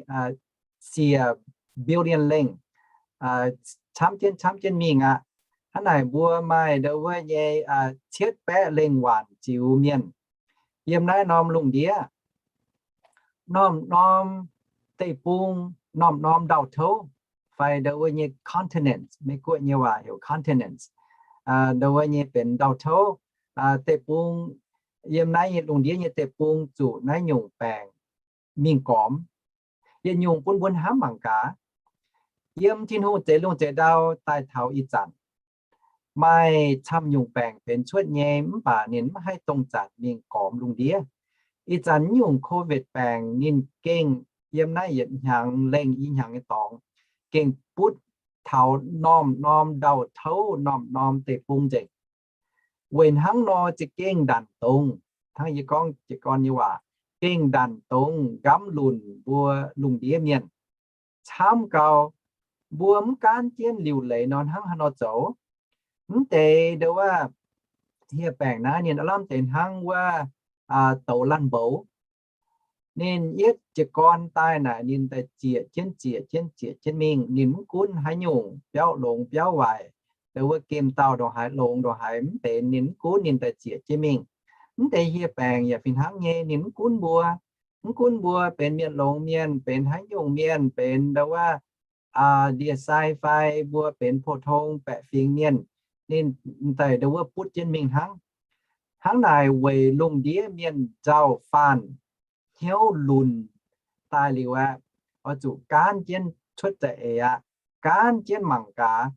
siec billion lengh camv jienv camv jienv mingh aqv. Hnangv naaic mbuo maaih ndo wuov nyei cietv baeqv lengh waanc ziux mienh yiem naaiv norm lungh ndiev, norm-norm deic-bung, norm-norm ndau-touv, fai ndo wuov nyei continents, Meiv-Guoqv nyei waac heuc continents, ndo wuov nyei benx ndau-touv deic-bung. Yiem naaiv nyei lungh ndiev nyei deic-bung zuqc naaiv nyungc baengc mingh gormx. Yietc nyungc bun mbuo hnamv mangc gaax, yiem Tin-Hungh zeix lungh zeix ndau daaih taux ih zanc, maaih camv nyungc baengc benx cuotv nyei, mv baac ninh mv haih dongh zanc mingh gormx lungh ndiev. Ih zanc nyungc COVID baengc ninh gengh yiem naaiv yietc hnyangx lengh i hnyangx nyei dorngx gengh butv taux norm-norm ndau-touv, norm-norm deic-bung nzengc. Weic hnangv nor za'gengh ndanc dongz, hnangv yie gorngv jiez gorn nyei waac, gengh ndanc dongz nqamv lunc mbuo lungh ndiev mienh camv gau. Mbuo mv gaanv jienv liuc leiz nor hnangv haaix nor zoux? Mv deix ndo wuov hieh baengc naaiv ninh aav lamh deix hnangv wuov douz laanh mboux. Ninh yietv jiez gorn daaih naaic ninh daaih zieqc jienv zieqc jienv zieqc jienv mingh. Ninh mv gunv haaix nyungc biauv longx biauv waaic, ndo wuov gemh dauh ndongc haaix longx ndongc haaix mv benx, ninh mv gunv, ninh daaih zieqc jienv mingh. Mv deix hieh baengc yaac fih hnangv nyei, ninh mv gunv mbuo, mv gunv mbuo benx mienh longx mienh, benx haaix nyungc mienh, benx ndo wuov ndie-sai fai mbuo benx pou-tong baeqc fingx mienh, ninh daaih ndo wuov butv jienv mingh hnangv. Hnangv naaic weic lungh ndiev mienh nzauh faanh hnyouv lunc daaih liuz aqv, oix zuqc gaanv jienv cuotv za'eix aqv, gaanv jienv mangc gaax.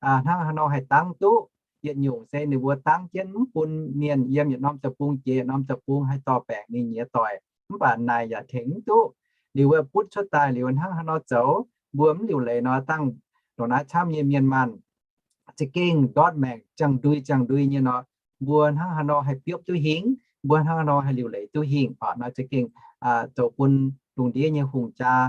hnangv haaix nor haih dangv duqv. Yietc nyungc se ninh mbuo dangv jienv mv bun mienh yiem yietc norm deic-bung jiex yietc norm deic-bung haih dorh baengc mingh nyiex doic, mv baac naaic yaac tengx mv duqv. Liuz wuov butv cuotv daaih liuz hnangv haaix nor zoux, mbuo mv liuc leiz nor dangh ndongc naaiv camv nyei mienh maanh za'gengh ndortv maengc ziangh ndui ziangh ndui nyei nor, mbuo hnangv haaix nor haih biopv duqv hingh, mbuo hnangv haaix nor haih liuc leiz duqv hingh oc. Nor za'gengh zoux bun lungh ndiev nyei hungh jaa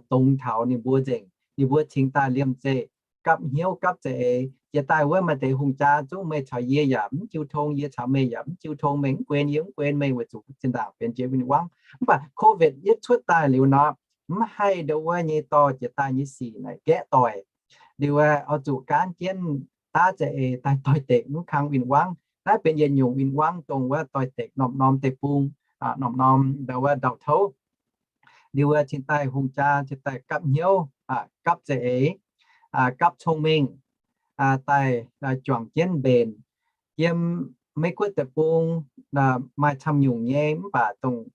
dongz taux ninh mbuo nzengc. Ninh mbuo cingx daaih liemh zeih gapv hnyouv gapv za'eix. Jiex daaih wuov maaih deix hungh jaa zungv meih caux yie yaac mv jiu tong, yie caux meih yaac mv jiu tong, meih mv guen yie mv guen meih weic zuqc zinh ndaangc benx jiex win-wangv. Mv baac COVID yietv cuotv daaih liuz nor, mv haih ndo wuov nyei dorh jiex daaih nyei sic naaic gaeqv doic. Liuz oix zuqc gaanv jienv daav za'eix daaih doix-dekc mv kang win-wangv. Naaiv benx yietc nyungc win-wangv dongh wuov doix-dekc norm-norm deic-bung, norm-norm ndo wuov ndau-touv. Liuz wuov cingx daaih hungh jaa cingx daaih gapv hnyouv, gapv za'eix, gapv cong-mengh, daaih juangc jienv mbenc. Yiem Meiv Guoqv deic-bung maaih camv nyungc nyei, mv baac dongh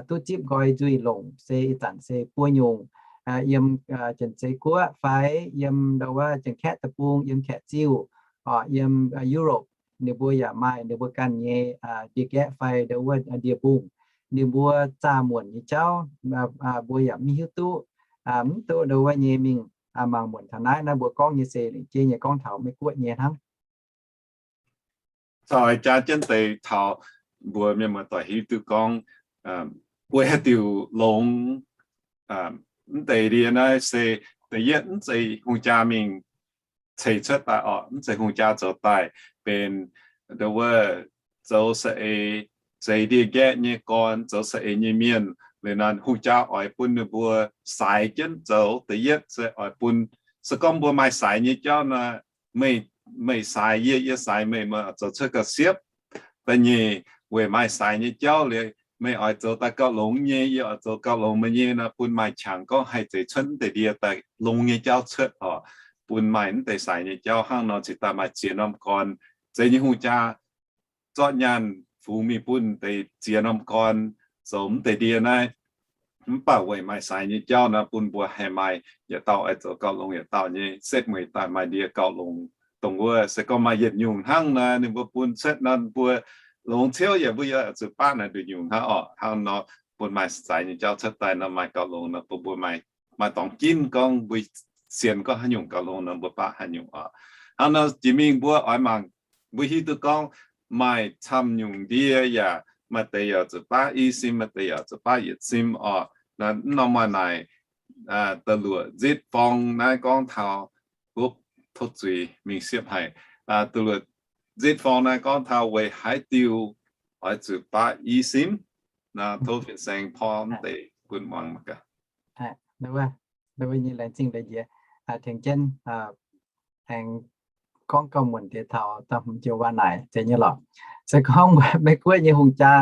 duqv zipv nqoi nzuih longc se ih zanc se buo nyungc. Yiem Janx-Zei Guoqv fai yiem ndo wuov Janx-Kaeqv deic-bung, yiem Kaeqv-Ziuh, yiem Europe, ninh mbuo yaac maaih ninh mbuo ganh nyei ndie-nqaeqv fai ndo wuov ndie-mbungh. Ninh mbuo zaah muonc nyei jauv mbuo yaac mv hiuv duqv. Mv duqv ndo wuov nyei mingh mangc muonc taux naaiv. Naaiv mbuo gorngv nyei se lengc jeiv nyei gorngv taux Meiv Guoqv nyei hnangv. Caux jaa jienv deix taux mbuo mienh muoz-doic hiuv duqv gorngv, weic haaix diuc longx, mv deix ndie naaiv se da'yietv mv zeiz hungh jaa mingh ceix cuotv daaih orqc, mv zeiz hungh jaa zoux daaih, benx ndo wuov zoux saeng-eix, zeix ndie-nqaeqv nyei gorn, zoux saeng-eix nyei mienh. Liuz nor hungh jaa oix bun ninh mbuo saaix jienv zoux. Da'yietv se oix bun, se gorngv mbuo maaih saaix nyei jauv nor, meih, meih saaix yie, yie saaix meih, meih zoux cuotv gauh siepv. Da'nyeic, weic maaih saaix nyei jauv liuz, meih oix zoux daaih gauh longx nyei, yie oix zoux gauh longx meih nyei nor, bun maaih qangx gorngv haih zeix cuotv mv deix ndie daaih longx nyei jauv cuotv orqc. Bun maaih mv deix saaix nyei jauv hnangv nor cingx daaih maaih ziex norm gorn. Zeiz nyei hungh jaa zorqv nyaanh fungx mingh bun deix ziex norm gorn zoux mv deix ndie naaiv. Mv baac weic maaih saaix nyei jauv nor, bun mbuo haih maaih yietc dauh oix zoux gauh longx yietc dauh nyei setv mueiz daaih maaih ndie gauh longx. Dongh wuov se gorngv maaih yietc nyungc hnangv nor, ninh mbuo bun cuotv nor mbuo longx ciouv yaac mbuo yaac zuqc baqv naaiv nduqc nyungc hnangv orqc. Hnangv nor bun maaih saaix nyei jauv cuotv daaih nor maaih gauh longx nor bun mbuo maaih, maaih dorngx ginv gorngv mbuo sienx gorngv haaix nyungc gauh longx nor mbuo baqv haaix nyungc orqc. Hnangv nor jiex mingh mbuo oix mangc, mbuo hiuv duqv gorngv maaih camv nyungc ndie yaac maaih deix yaac zuqc baqv i sim, maaih deix yaac zuqc baqv yietc sim orqc. Mv norm maaih naaic, da'luoqc nzitv forng naaiv gorngv taux, tov zuiz mingh siepv haic. Da'luoqc nzitv forng naaiv gorngv taux weic haaix diuc oix zuqc baqv i sim. Nor tov fin-saeng porv mv deix bun muangx mangc gaax. Ndo wuov nyei laengz zingh deix njiec tengx jienv aengx gorngv gauh muonc deix taux da'hmz joux waac naaic zeiz nyei lorqc. Se gorngv Meiv Guoqv nyei hungh jaa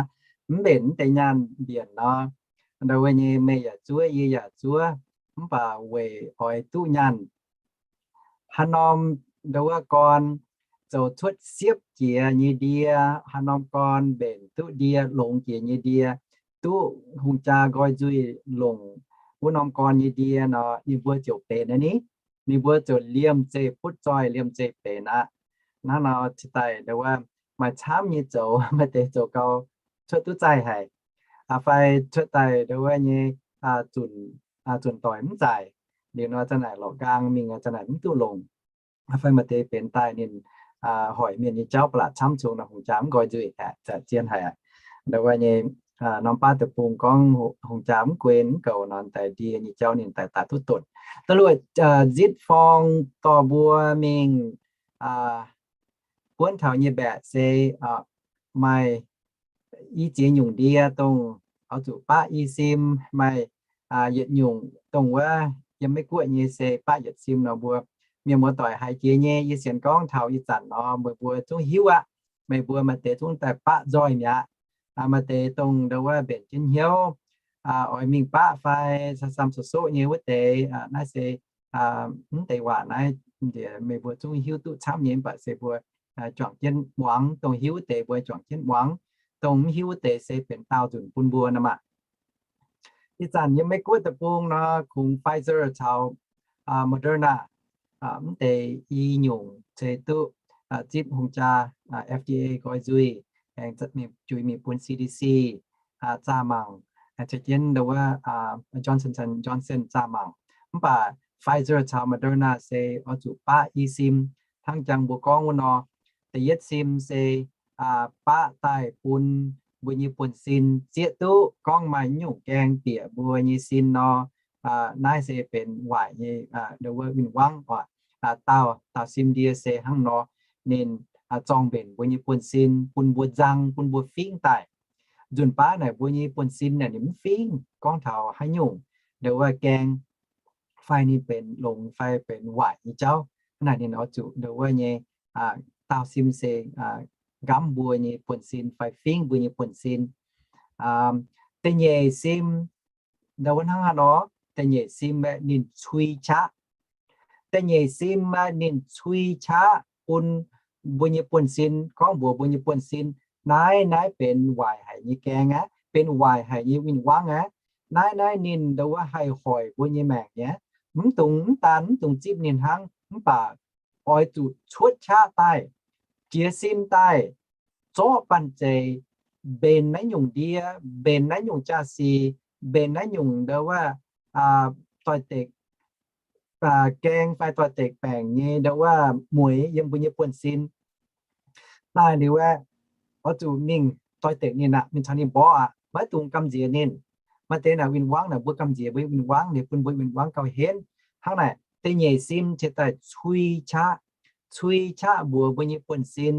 mv mbenc mv deix nyaanh mbienc nor, ndo wuov nyei meih yaac zuov, yie yaac zuov, mv baac weic oix duqv nyaanh, haaix norm ndo wuov gorn zoux cuotv siepv jiex nyei ndie, haaix norm gorn mbenc duqv ndie longx jiex nyei ndie, duqv hungh jaa nqoi nzuih longc wuov norm gorn nyei ndie nor, ninh mbuo ziouc benx aqv ni. Ninh mbuo ziouc liemh zeih butv zoih, liemh zeih benx aqv. Hnangv nor cingx daaih ndo wuov maaih camv nyei zoux, maaih deix zoux gau cuotv duqv zaih haic, fai cuotv daaih ndo wuov nyei zunc, zunc doic mv zaaic, liuz nor za'naaic lorqc nqaang mingh za'naaic mv duqv longc. Fai maaih deix benx daaih ninh hoic mienh nyei jauv ba'laqc camv cungx nor, hungh jaa mv nqoi nzuih haic, zien haic. Ndo wuov nyei norm baav deic-bung gorngv hungh jaa mv guen mv goux nor, daaih ndie nyei jauv ninh daaih daaih duqv dotc. Da'luoqc nzitv forng dorh mbuo mingh buonv taux nyei mbaeqc se maaih i ziex nyungc ndie dongh oix zuqc baqv i sim, maaih yietc nyungc dongh wuov yiem Meiv Guoqv nyei se baqv yietc sim nor, mbuo mienh muoz-doic haiz jiex nyei. Yie sienx gorngv taux ih zanc nor meih mbuo zungv hiuv aqv. Meih mbuo maaih deix zungv daaih baqv nzoih mi'aqv. Maaih deix dongh ndo wuov mbenc jienv hnyouv oix mingh baqv fai sam-sam soqv-soqv nyei wuov deix, naaiv se mv deix waac naaiv meih mbuo zungv hiuv duqv camv nyei, mv baac se mbuo juangc jienv muangx. Dongh hiuv wuov deix mbuo juangc jienv muangx, dongh mv hiuv wuov deix se benx daauh nzunc bun mbuo nor maah. Ih zanc yiem Meiv Guoqv deic-bung nor kungx Pfizer caux Moderna mv deix i nyungc ceix duqv zipv hungh jaa F D A nqoi nzuih, aengx juix mingh bun C D C zaah mangc, ceix jienv ndo wuov Johnson Johnson zaah mangc. Mv baac Pfizer caux Moderna se oix zuqc baqv i sim, hnangv jangx mbuo gorngv wuov nor, da'yietv sim se baqv daaih bun mbuo nyei buonv-sin zieqv duqv gorngv maaih nyungc gaeng bieqc mbuo nyei sin nor, naaiv se benx waaic nyei ndo wuov win-wangv oc. Daauh, daauh sim ndie se hnangv nor, ninh zorng mbenc mbuo nyei buonv-sin, bun mbuo nzang, bun mbuo fingv daaih. Nzunc baav naaic mbuo nyei buonv-sin naaic ninh mv fingv gorngv taux haaix nyungc ndo wuov gaeng fai ninh benx longx fai benx waaic nyei jauv. Hnangv naaic ninh oix zuqc ndo wuov nyei daauh sim se nqamv mbuo nyei buonv-sin fai fingv mbuo nyei buonv-sin. Da'nyeic sim ndo wuov hnangv haaix nor, da'nyeic sim aeqv, ninh cui qaqv. Da'nyeic sim aeqv, ninh cui qaqv bun mbuo nyei buonv-sin, gorngv mbuox mbuo nyei buonv-sin, naaiv, naaiv benx waaic haic nyei gaeng aqv, benx waaic haic nyei win-wangv aqv. Naaiv, naaiv ninh ndo wuov haih hoic mbuo nyei maengc nyei. Mv dungx, mv daan mv dungx zipv ninh hnangv, mv baac oix zuqc cuotv qaqv daaih, jiez sin daaih, zorqv banh zeic, mbenc naaiv nyungc ndie, mbenc naaiv nyungc jaa-sic, mbenc naaiv nyungc ndo wuov doix-dekc gaeng fai doix-dekc baengc nyei ndo wuov mueiz yiem mbuo nyei buonv-sin. Daaih liuz aeqv, oix zuqc mingh doix-dekc ninh aqv, mingh caux ninh mborqv aqv, maiv dungx gamh nziex ninh. Maaih deix naaic win-wangv naaic mbuo gamh nziex mbuo nyei win-wangv, ninh bun mbuo win-wangv gauh henv. Hnangv naaic, da'nyeic sim ciex daaih cui qaqv, cui qaqv mbuox mbuo nyei buonv-sin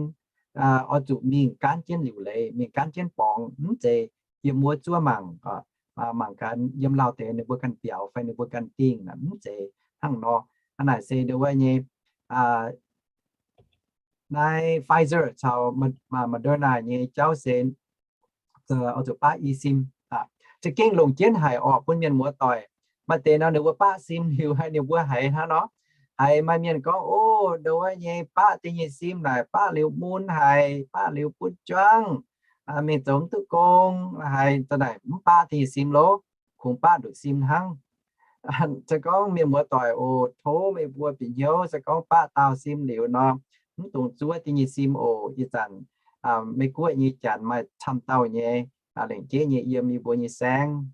oix zuqc mingh gaanv jienv liuc leiz, mingh gaanv jienv borngz, mv zeiz yiem wuov zuov mangc, mangc gaax yiem lauh deix ninh mbuo ganh biaux fai ninh mbuo ganh dingh naaic, mv zeiz hnangv nor. Hnangv naaic se ndo wuov nyei naaiv Pfizer caux Moderna nyei jauv se oix zuqc baqv i sim. Za'gengh longc jienv haic orqc bun mienh muoz-doic. Maaih deix nor ninh mbuo baqv sim liuz haiz ninh mbuo haiz hnangv nor, haiz maaih mienh gorngv, o, ndo wuov nyei baqv da'nyeic sim naaic baqv liuz mun haic, baqv liuz butv juangv, mingh zoux mv duqv gong, haiz za'naaic mv baqv da'nyeic sim loh, kungx baqv nduqc sim hnangv. Se gorngv mienh muoz-doic oc, tov meih mbuo bieqc hnyouv, se gorngv baqv daauh sim liuz nor, mv dungx zuov da'nyeic sim oc. Ih zanc Meiv Guoqv nyei janx maaih camv dauh nyei, lengc jeiv nyei yiem yie mbuo nyei saengv,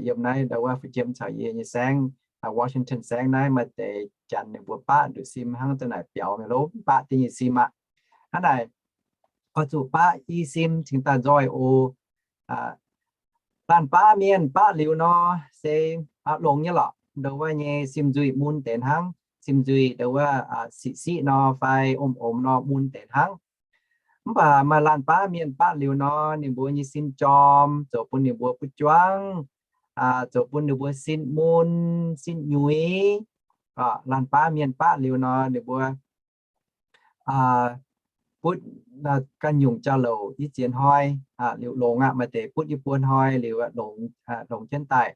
yiem naaiv ndo wuov Fu-Jiem caux yie nyei saengv, Washington saengv naaiv maaih deix janx ninh mbuo baqv nduqc sim hnangv za'naaic biaux mingh loh, mv baqv da'nyeic sim aqv. Hnangv naaic, oix zuqc baqv i sim cingx daaih nzoih oc. Laanh baav mienh baqv liuz nor se longx nyei lorqc, ndo wuov nyei sim nzuih mun deix hnangv, sim nzuih ndo wuov siqv-siqv nor fai omx-omx nor mun deix hnangv. Mv baac maaih laanh baav mienh baqv liuz nor, ninh mbuo nyei sin jorm, zoux bun ninh mbuo butv juangv, zoux bun ninh mbuo sin mun, sin nyuix. Laanh baav mienh baqv liuz nor, ninh mbuo butv ganh nyungc jauv-louc i ziex hnoi liuz longx aqv. Maaih deix butv i buo hnoi liuz longx, longx jienv daaih.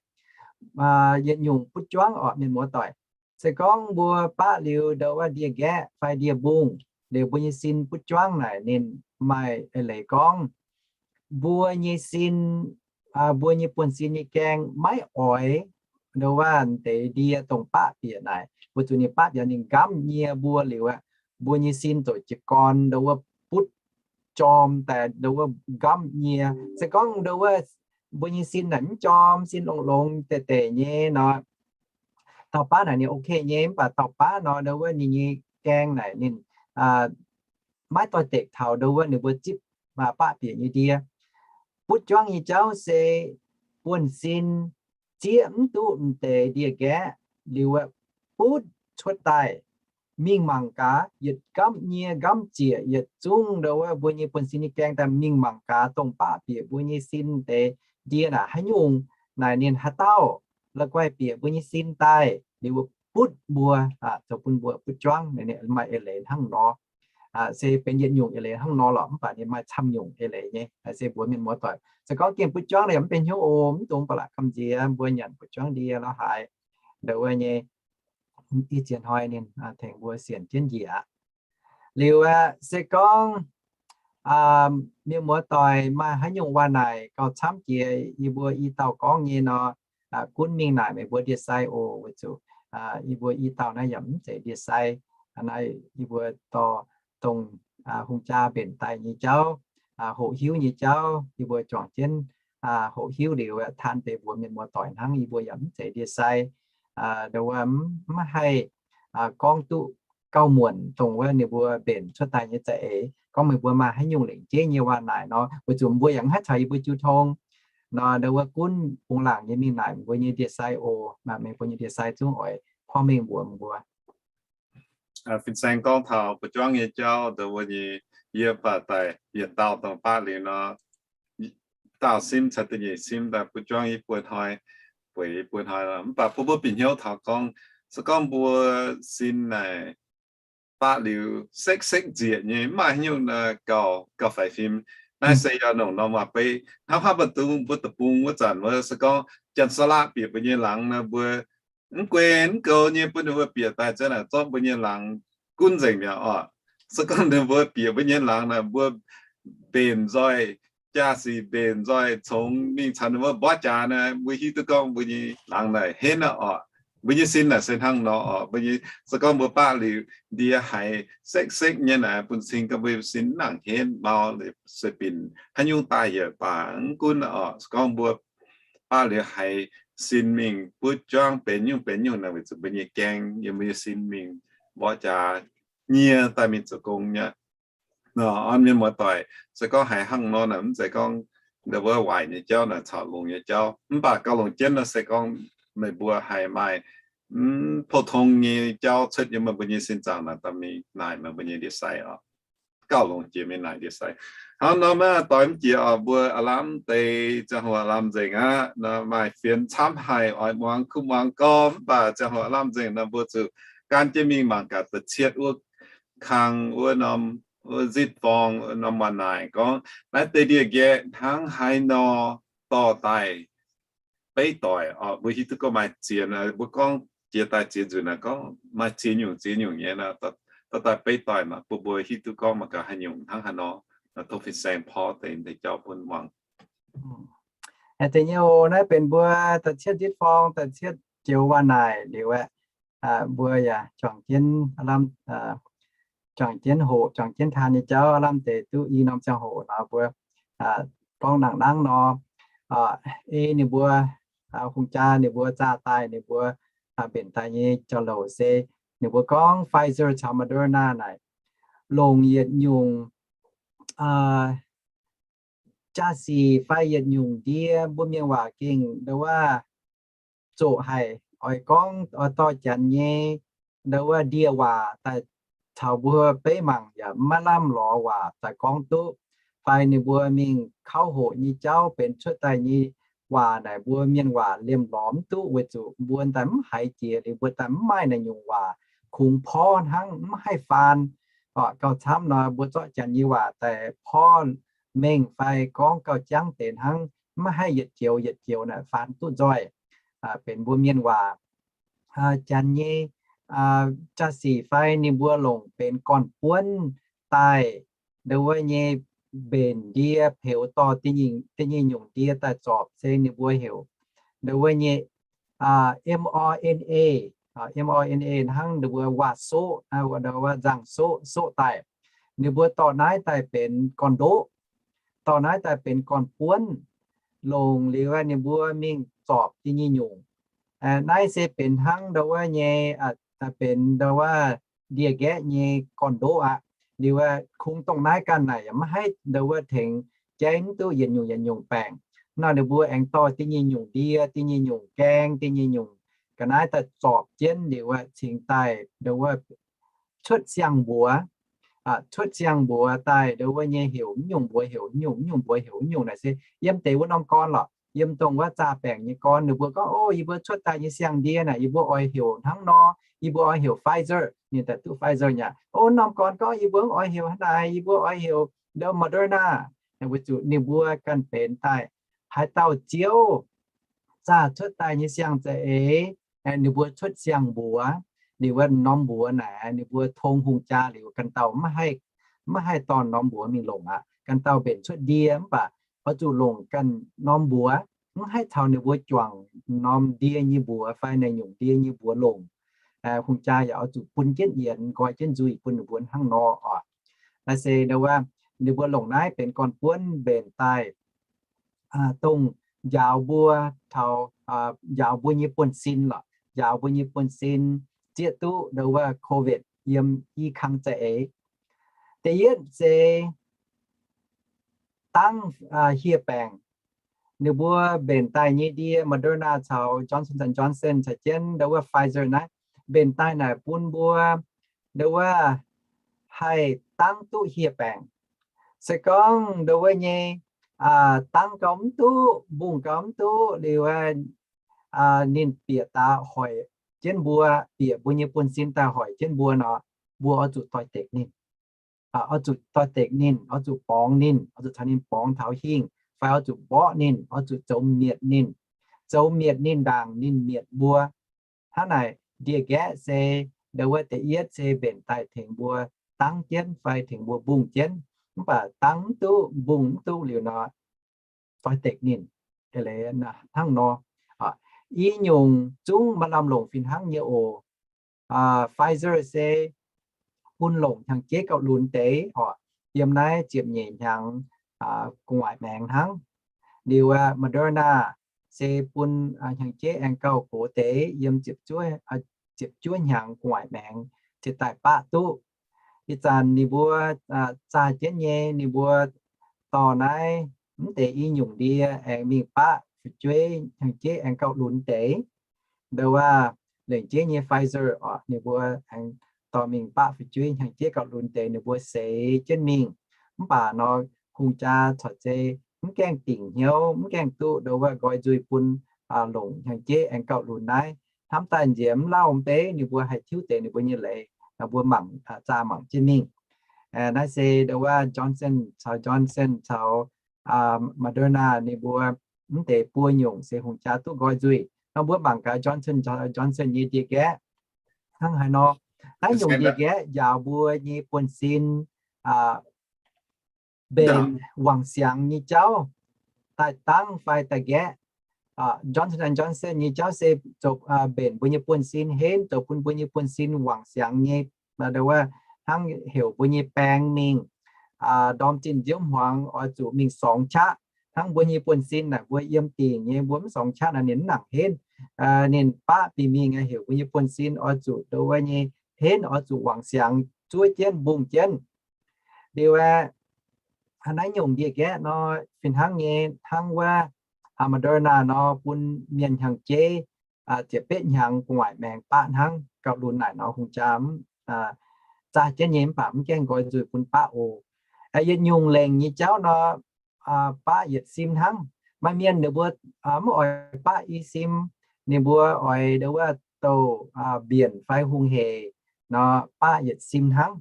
Yietc nyungc butv juangv orqc, mienh muoz-doic. Se gorngv mbuo baqv liuz ndo wuov ndie-nqaeqv fai ndie-mbungh, liuz mbuo nyei sin butv juangv naaic, ninh maaih eix leiz gorngv mbuo nyei sin, mbuo nyei buonv-sin nyei gaeng maiv oix ndo wuov deix ndie dongh baqv bieqc naaic, weic zuqc ninh baqv bieqc ninh nqamv nyie mbuo liuz aqv, mbuo nyei sin zoux jiez gorn ndo wuov butv jorm daaih ndo wuov nqamv nyie. Se gorngv ndo wuov mbuo nyei sin naaic mv jorm, sin longx-longx deix deix nyei nor, dauh baqv naaic ninh ok nyei. Mv baac dauh baqv nor ndo wuov ninh nyei gaeng naaic ninh maiv doix-dekc taux ndo wuov ninh mbuo zipv baqv bieqc nyei ndie. Butv juangv nyei jauv se buonv-sin zieqv mv duqv m'deix ndie-nqaeqv liuz, butv cuotv daaih mingh mangc gaax, yietc nqamv nyie nqamv ziec, yietc zungv ndo wuov mbuo nyei buonv-sin nyei gaeng daaih mingh mangc gaax dongh baqv bieqc mbuo nyei sin deix ndie naaic haaix nyungc, naaic ninh haaix dauh la'guaih bieqc mbuo nyei sin daaih liuz butv mbuo, zoux bun mbuo butv juangv. Maaih eix leiz hnangv nor. Se benx yietc nyungc eix leiz hnangv nor lorqc, mv baac ninh maaih camv nyungc eix leiz nyei. Se mbuox mienh muoz-doic, se gorngv gengh butv juangv naaic yaac mv benx hnyouv oc, mv dungx ba'laqc gamh nziex mbuo nyanc butv juangv ndie la'haaix ndo wuov nyei. I ziex hnoi ninh tengx mbuo sienx jienv njiec aqv. Liuz aeqv, se gorngv mienh muoz-doic maaih haaix nyungc waac naaic gauh camv jiex yie mbuo i dauh gorngv nyei nor, gunv mingh naaic meih mbuo ndie-sai oc. Weic zuqc yie mbuo i dauh naaiv yaac mv zeiz ndie-sai. Naaiv yie mbuo dorh dongh hungh jaa mbenc daaih nyei jauv, hoqc hiuv nyei jauv, yie mbuo juangc jienv hoqc hiuv liuz, taan deix mbuox mienh muoz-doic hnangv. Yie mbuo yaac mv zeiz ndie-sai, ndau wuov mv haih gorngv duqv gauh muonc dongh wuov ninh mbuo mbenc cuotv daaih nyei za'eix, gorngv meih mbuo maaih haaix nyungc lengc jeiv nyei waac naaic nor, weic zuqc mbuo yaac mv haih caux yie mbuo jiu tong nor, ndau wuov gunv bungx laangc nyei mingh naaic mbuo nyei ndie-sai oc. Meih mbuo nyei ndie-sai zungv oix porv mengh mbuox mbuo. Fin-saeng gorngv taux buoz-juangv nyei jauv, ndau wuov nyei, yie baac daaih yietc dauh dongh baqv liuz nor, daauh sim caux da'nyeic sim daaih buoz-juangv yie buo hnoi, bueix yie buo hnoi. Mv baac bun mbuo bieqc hnyouv taux gorngv, se gorngv mbuo sin naaic baqv liuz sekv-sekv nzieqc nyei, mv maaih haaix nyungc gauh, gauh faix fim. Naaiv se yaac longc norm waac-beiv. Hnangv haaix baac dungx mbuo deic-bung wuov zanc wuov, se gorngv Janx-Saalaqv bieqc mbuo nyei laangz nor, mbuo mv guei mv goux nyei bun ninh mbuo bieqc daaih za'naaic zorqv mbuo nyei laangz gunv nzengc mi'aqv oc. Se gorngv ninh mbuo bieqc mbuo nyei laangz naaic, mbuo mbenc nzoih, jaa-sic mbenc nzoih congx mingh caux ninh mbuo mborqv jaax naaic, mbuo hiuv duqv gorngv mbuo nyei laangz naaic henv aqv oc. Mbuo nyei sin naaic se hnangv nor oc. Mbuo nyei, se gorngv mbuo baqv liuz ndie haiz sekv-sekv nyei naaic, bun cing gorngv mbuo sin nangc henv mau, se binc haaix nyungc daaih yietc baac mv gunv aqv oc. Se gorngv mbuo baqv liuz haiz sin mingh buov juangv benx nyungc benx nyungc naaic, weic zuqc mbuo nyei gaeng yiem mbuo nyei sin mingh mborqv jaax nyie daaih mingh zoux gong nyei. Nor, orn mienh muoz-doic, se gorngv haiz hnangv nor naaic, mv zeiz gorngv ndau wuov waaic nyei jauv naaic caux longx nyei jauv. Mv baac gauh longc jienv nor, se gorngv meih mbuo haih maaih mv pou-tong nyei jauv cuotv yiem meih mbuo nyei sin zaangc naaic, daaih mingh naaic meih mbuo nyei ndie-sai oc. Gauh longc jiex mingh naaic ndie-sai. Hnangv nor maiv doix mv jiex oc, mbuo aav lamh deix ziangh hoc aav lamh nzengc aqv. Nor maaih fienx camv haic oix muangx kuv muangx gorngv, mv baac ziangh hoc aav lamh nzengc nor, mbuo zuqc gan jienv mingh mangc gaax da'cietv wuov kang wuov norm, wuov zitv forng norm waac naaic gorngv, naaiv deix ndie-nqaeqv hnangv haaix nor dorh daaih beiv doic oc. Mbuo hiuv duqv gorngv maaih ziex, mbuo gorngv jiex daaih ziex nzunc naaic gorngv maaih ziex nyungc ziex nyungc nyei nor, dorh daaih beiv doic mangc bun mbuo hiuv duqv gorngv mangc gaax haaix nyungc hnangv haaix nor. Tov fin-saeng porv deix deix jauv bun muangx. Deix nyei oc, naaiv benx mbuo da'cietv zitv forng, da'cietv joux waac naaic liuz aeqv, mbuo yaac juangc jienv lamh, juangc jienv hoqc, juangc jienv taan nyei jauv, lamh deix duqv i norm ziangh hoc nor mbuo gorngv nangc nangv nor, ei ninh mbuo hungh jaa ninh mbuo zaah daaih ninh mbuo mbenc daaih nyei jauv-louc se ninh mbuo gorngv Pfizer caux Moderna naaic longc yietc nyungc jaa-sic fai yietc nyungc ndie, mbuo mienh waac gengh ndau wuov zoqc haic, oix gorngv oix dorh janx nyei ndau wuov ndie waac daaih caux mbuo beiv mangc yaac maiv lamh lorz waac daaih gorngv duqv, fai ninh mbuo mingh kauv hoqc nyei jauv benx cuotv daaih nyei waac naaic mbuo mienh waac liemh lorz mv duqv weic zuqc mbuo daaih mv haiz jiex liuz mbuo daaih mv maaih naaic nyungc waac kungx porv hnangv mv haih faan. Gauh camv nor mbuo zorqv janx nyei waac daaih porv mengh fai gorngv gauh jangv deix hnangv, mv haih yietc joux yietc joux naaic faan duqv nzoih. Benx mbuo mienh waac janx nyei jaa-sic fai ninh mbuo longc benx gorn-buonv daaih ndau wuov nyei mbenc ndie peux dorh da'nyeic nyungc ndie daaih zorpc se ninh mbuo heuc ndau wuov nyei mRNA, mRNA hnangv ninh mbuo waac-soqv, ndau wuov nzangc-soqv, soqv daaih. Ninh mbuo dorh naaiv daaih benx gorn-ndoqv, dorh naaiv daaih benx gorn-buonv, longc liuz ninh mbuo mingh zorpc da'nyeic nyungc. Naaiv se benx hnangv ndau wuov nyei, benx ndau wuov ndie-nqaeqv nyei gorn-ndoqv aqv. Liuz kungx dongh naaiv ganh naaic yaac maiv haih ndau wuov tengx jaiv mv duqv yietc nyungc yietc nyungc baengc. Nor ninh mbuo aengx dorh da'nyeic nyungc ndie, da'nyeic nyungc gaeng, da'nyeic nyungc ga'naaiv daaih zorpc jienv liuz cingx daaih ndau wuov cuotv siang-mbuox, cuotv siang-mbuox daaih ndau wuov nyei heuc mv nyungc mbuox heuc mv nyungc, mv nyungc mbuox heuc mv nyungc naaic se yiem deix wuov norm gorn lorqc. Yiem dongh wuov zaah baengc nyei gorn ninh mbuo gorngv, o, yie mbuo cuotv daaih nyei siang-ndie naaic yie mbuo oix heuc hnangv nor, yie mbuo oix heuc Pfizer, ninh daaih duqv Pfizer nyei. O, norm gorn gorngv yie mbuo mv oix heuc hnangv naaic, yie mbuo oix heuc ndau Moderna. Weic zuqc ninh mbuo ganh benx daaih haaix dauh ziouv zaah cuotv daaih nyei siang-za'eix, ninh mbuo cuotv siang-mbuox. Liuz wuov norm mbuox naaic ninh mbuo tong hungh jaa liuz ganh dauh maiv haih dorh norm mbuox mingh longc aqv. Ganh dauh mbenc cuotv ndie mv baac oix zuqc longc ganh norm mbuox, mv haih caux ninh mbuo juangc norm ndie nyei mbuox fai naaic nyungc ndie nyei mbuox longc. Hungh jaa yaac oix zuqc bun jienv yienx, nqoi jienv nzuih bun ninh mbuo hnangv nor oc. Naaiv se ndau wuov ninh mbuo longc naaiv benx gorn-buonv mbenc daaih dongh njaaux mbuo taux, njaaux mbuo nyei buonv-sin lorqc, njaaux mbuo nyei buonv-sin zieqv duqv ndau wuov COVID yiem i kang za'eix. Da'yietv se dangv hieh baengc. Ninh mbuo mbenc daaih nyei ndie Moderna caux Johnson and Johnson caux jienv ndau wuov Pfizer naaiv, mbenc daaih naaic bun mbuo ndau wuov haih dangv duqv hieh baengc. Se gorngv ndau wuov nyei dangv gauh mv duqv, mbungh gauh mv duqv liuz, ninh bieqc daaih hoic jienv mbuo, bieqc mbuo nyei buonv-sin daaih hoic jienv mbuo nor, mbuo oix zuqc doix-dekc ninh. Oix zuqc doix-dekc ninh, oix zuqc borngz ninh, oix zuqc caux ninh borngz taux hingh, fai oix zuqc mborqv ninh, oix zuqc zoux mietc ninh, zoux mietc ninh ndaangc ninh mietc mbuo. Hnangv naaic ndie-nqaeqv se ndau wuov da'yietv se mbenc daaih tengx mbuo dangv jienv fai tengx mbuo mbungh jienv. Mv baac dangv mv duqv, mbungh mv duqv liuz nor, doix-dekc ninh. Hnangv nor, i nyungc zungv maaih lamh longc fih hnangv nyei oc. Pfizer se bun longc hnyangx-jeiv gauh lunx deix oc, yiem naaiv ziepc nyeic hnyangx gu'nguaaic maengx hnangv. Liuz aqv, Moderna se bun hnyangx-jeiv aengx gauh gox deix, yiem ziepc juov hnyangx gu'nguaaic maengx cingx daaih baqv duqv. Ih zanc ninh mbuo zaah jienv nyei, ninh mbuo dorh naaiv mv deix i nyungc ndie aengx mingh baqv fu'jueiv hnyangx-jeiv aengx gauh lunx deix. Ndau wuov lengc jeiv nyei Pfizer oc, ninh mbuo aengx dorh mingh baqv fu'jueiv hnyangx-jeiv gauh lunx deix, ninh mbuo seix jienv mingh. Mv baac nor, hungh jaa corc zei mv gaengh dingc hnyouv, mv gaengh duqv ndau wuov nqoi nzuih bun longc hnyangx-jeiv aengx gauh lunx naaiv. Hnamv daaih nziemx mv lauh mv bei, ninh mbuo haih tiuv deix ninh mbuo nyei leiz, mbuo mangc, zaah mangc jienv mingh. Naaiv se ndau wuov Johnson caux Johnson caux Moderna ninh mbuo mv deix buo nyungc se hungh jaa duqv nqoi nzuih. Nor mbuo mangc gaax Johnson, Johnson nyei ndie-nqaeqv hnangv haaix nor. Naaiv nyungc ndie-nqaeqv njaaux mbuo nyei buonv-sin mbenc wangc siangx nyei jauv daaih dangv fai daaih nqaeqv. Johnson and Johnson nyei jauv se zoux mbenc mbuo nyei buonv-sin henv, zoux bun mbuo nyei buonv-sin wangc siangx nyei, ndau wuov hnangv heuc mbuo nyei baeng mingh ndorm zinh nziouv hmuangx oix zuqc mingh sorngx qaqv. Hnangv mbuo nyei buonv-sin naaic mbuo yiem dingc nyei, mbuo mv sorngx qaqv naaic ninh mv nangc henv. Ninh baqv bieqc mingh heuc mbuo nyei buonv-sin oix zuqc ndau wuov nyei henv, oix zuqc wangc siangx zuov jienv mbungh jienv. Liuz aqv, naaiv nyungc ndie-nqaeqv nor fih hnangv nyei, hnangv wuov Moderna nor bun mienh hnyangx-jeiv ziepc betv hnyangx gu'nguaaic maengx baqv hnangv gauh lunx naaic nor hungh jaa mv zaah jienv nyei mv baac mv gaengh nqoi nzuih bun baqv oc. Yietc nyungc lengc nyei jauv nor baqv yietc sim hnangv. Maaih mienh ninh mbuo mv oix baqv i sim, ninh mbuo oix ndau wuov douh mbienc fai hungh hec nor baqv yietc sim hnangv.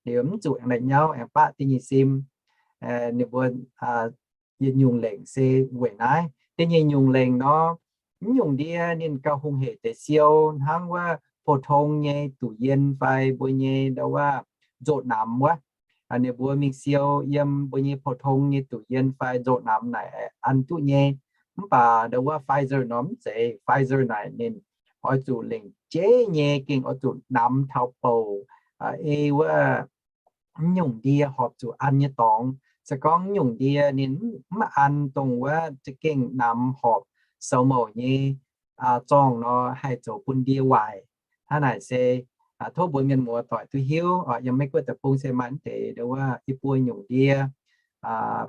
Liuz mv zuqc aengx la'nyauv aengx baqv da'nyeic sim. Ninh mbuo yietc nyungc lengc se weic naaiv. Da'nyeic nyungc lengc nor, mv nyungc ndie ninh gauh hungh hec deix siou hnangv wuov pou-tong nyei duqc yien fai mbuo nyei ndau wuov nzoh namx wuov. Ninh mbuo mingh siou yiem mbuo nyei pou-tong nyei duqc yien fai nzoh namx naaic an duqv nyei. Mv baac ndau wuov Pfizer nor mv zeiz. Pfizer naaic ninh oix zuqc lengc jeiv nyei gengh oix zuqc namx taux bouc ei wuov mv nyungc ndie horpc zuqc an nyei dorngx. Se gorngv mv nyungc ndie ninh mv an, dongh wuov za'gengh namx horpc soux mouc nyei zorngh nor haih zoux bun ndie waaic. Hnangv naaic se tov mbuo mienh muoz doic duqv hiuv. Yiem Meiv Guoqv deic-bung se maaih mv deix ndau wuov i buo nyungc ndie.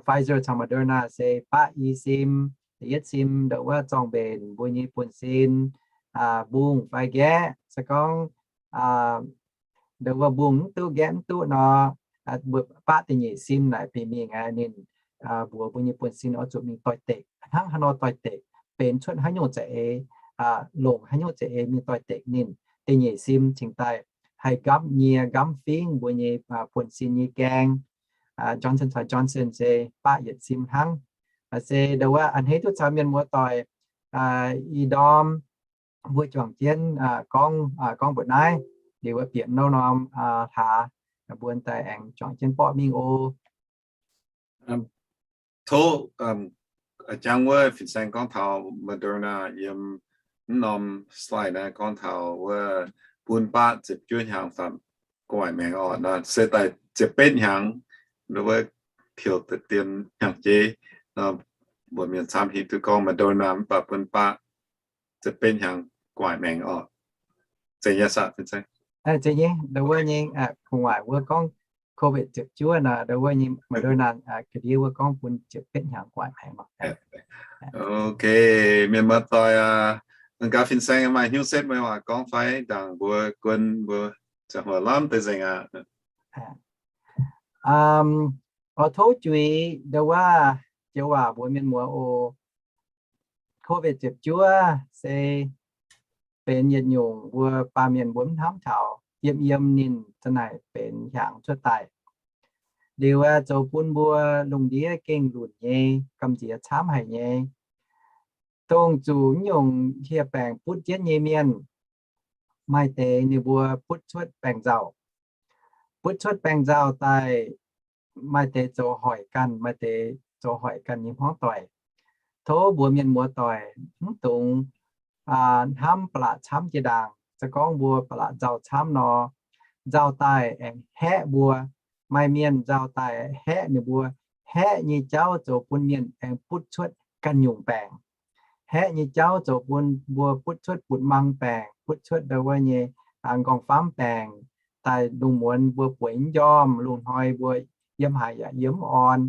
Pfizer caux Moderna se baqv i sim, da'yietv sim ndau wuov zorng-mbenc mbuo nyei buonv-sin, mbungh fai nqaeqv. Se gorngv ndau wuov mbungh mv duqv, nqaeqv mv duqv nor, mbuo baqv da'nyeic sim naaic bieqc mingh aqv, ninh mbuox mbuo nyei buonv-sin oix zuqc mingh doix-dekc. Hnangv haaix nor doix-dekc? Benx cuotv haaix nyungc za'eix, longc haaix nyungc za'eix mingh doix-dekc ninh. Da'nyeic sim cingx daaih haih nqamv nyie nqamv fingv mbuo nyei buonv-sin nyei gaeng. Johnson caux Johnson se baqv yietc sim hnangv. Se ndau wuov a'hneiv duqv caux mienh muoz doic ih ndorm mbuo juangc jienv gorngv, gorngv mbuoqc naaiv. Liuz wuov bieqc nouv norm hlaax, mbuo daaih aengx juangc jienv borqv mingh oc. Tov, jangx wuov fin-saeng gorngv taux Moderna yiem mv norm slide naaiv gorngv taux wuov bun baqv ziepc juov hnyangx faaux gu'nguaaic maengx orqc. Nor se daaih ziepc betv hnyangx, nduov wuov piouc deix dien hnyangx-jeiv nor, mbuo mienh camv hiuv duqv gorngv Moderna mv baac bun baqv ziepc betv hnyangx gu'nguaaic maengx orqc. Zeiz nyei saah, fin-saeng? Zeiz nyei, nduov wuov nyei gu'nguaaic wuov gorngv COVID ziepc juov nor, nduov wuov nyei Moderna ga'ndiev wuov gorngv bun ziepc betv hnyangx gu'nguaaic maengx orqc. Ok, mienh muoz-doic aac, gaax fin-saeng maaih hnyouv setv meih waac gorngv fai ndaangc mbuo guon mbuo ziangh hoc lamh deix nzengc aqv. Oix tov juix nduov wuov joux waac mbuox mienh muoz oc. COVID ziepc juov se benx yietc nyungc mbuo baamh mienh mbuo mv hnamv taux, yiem yiem ninh za'naaic benx hiaangx cuotv daaih. Liuz aeqv, zoux bun mbuo lungh ndiev gengh lunc nyei, gamh nziex camv haic nyei. Dongh zuqc mv nyungc hieh baengc butv jienv nyei mienh, maaih deix ninh mbuo butv cuotv baengc nzauh. Butv cuotv baengc nzauh daaih, maaih deix zoux hoic ganh, maaih deix zoux hoic ganh nyei hmuangv doic. Tov mbuox mienh muoz-doic mv dungx hnamv ba'laqc camv jiex ndaangc. Se gorngv mbuo ba'laqc nzauh camv nor, nzauh daaih aengx haeqv mbuo. Maaih mienh nzauh daaih haeqv ninh mbuo. Haeqv nyei jauv zoux bun mienh aengx butv cuotv ganh nyungc baengc. Haeqv nyei jauv zoux bun mbuo butv cuotv butv-mang baengc, butv cuotv ndau wuov nyei nqorngv-famv baengc, daaih lungh muonz mbuo bueix mv njormh, lungh hnoi mbuo yiem haaix yaac yiem mv orn,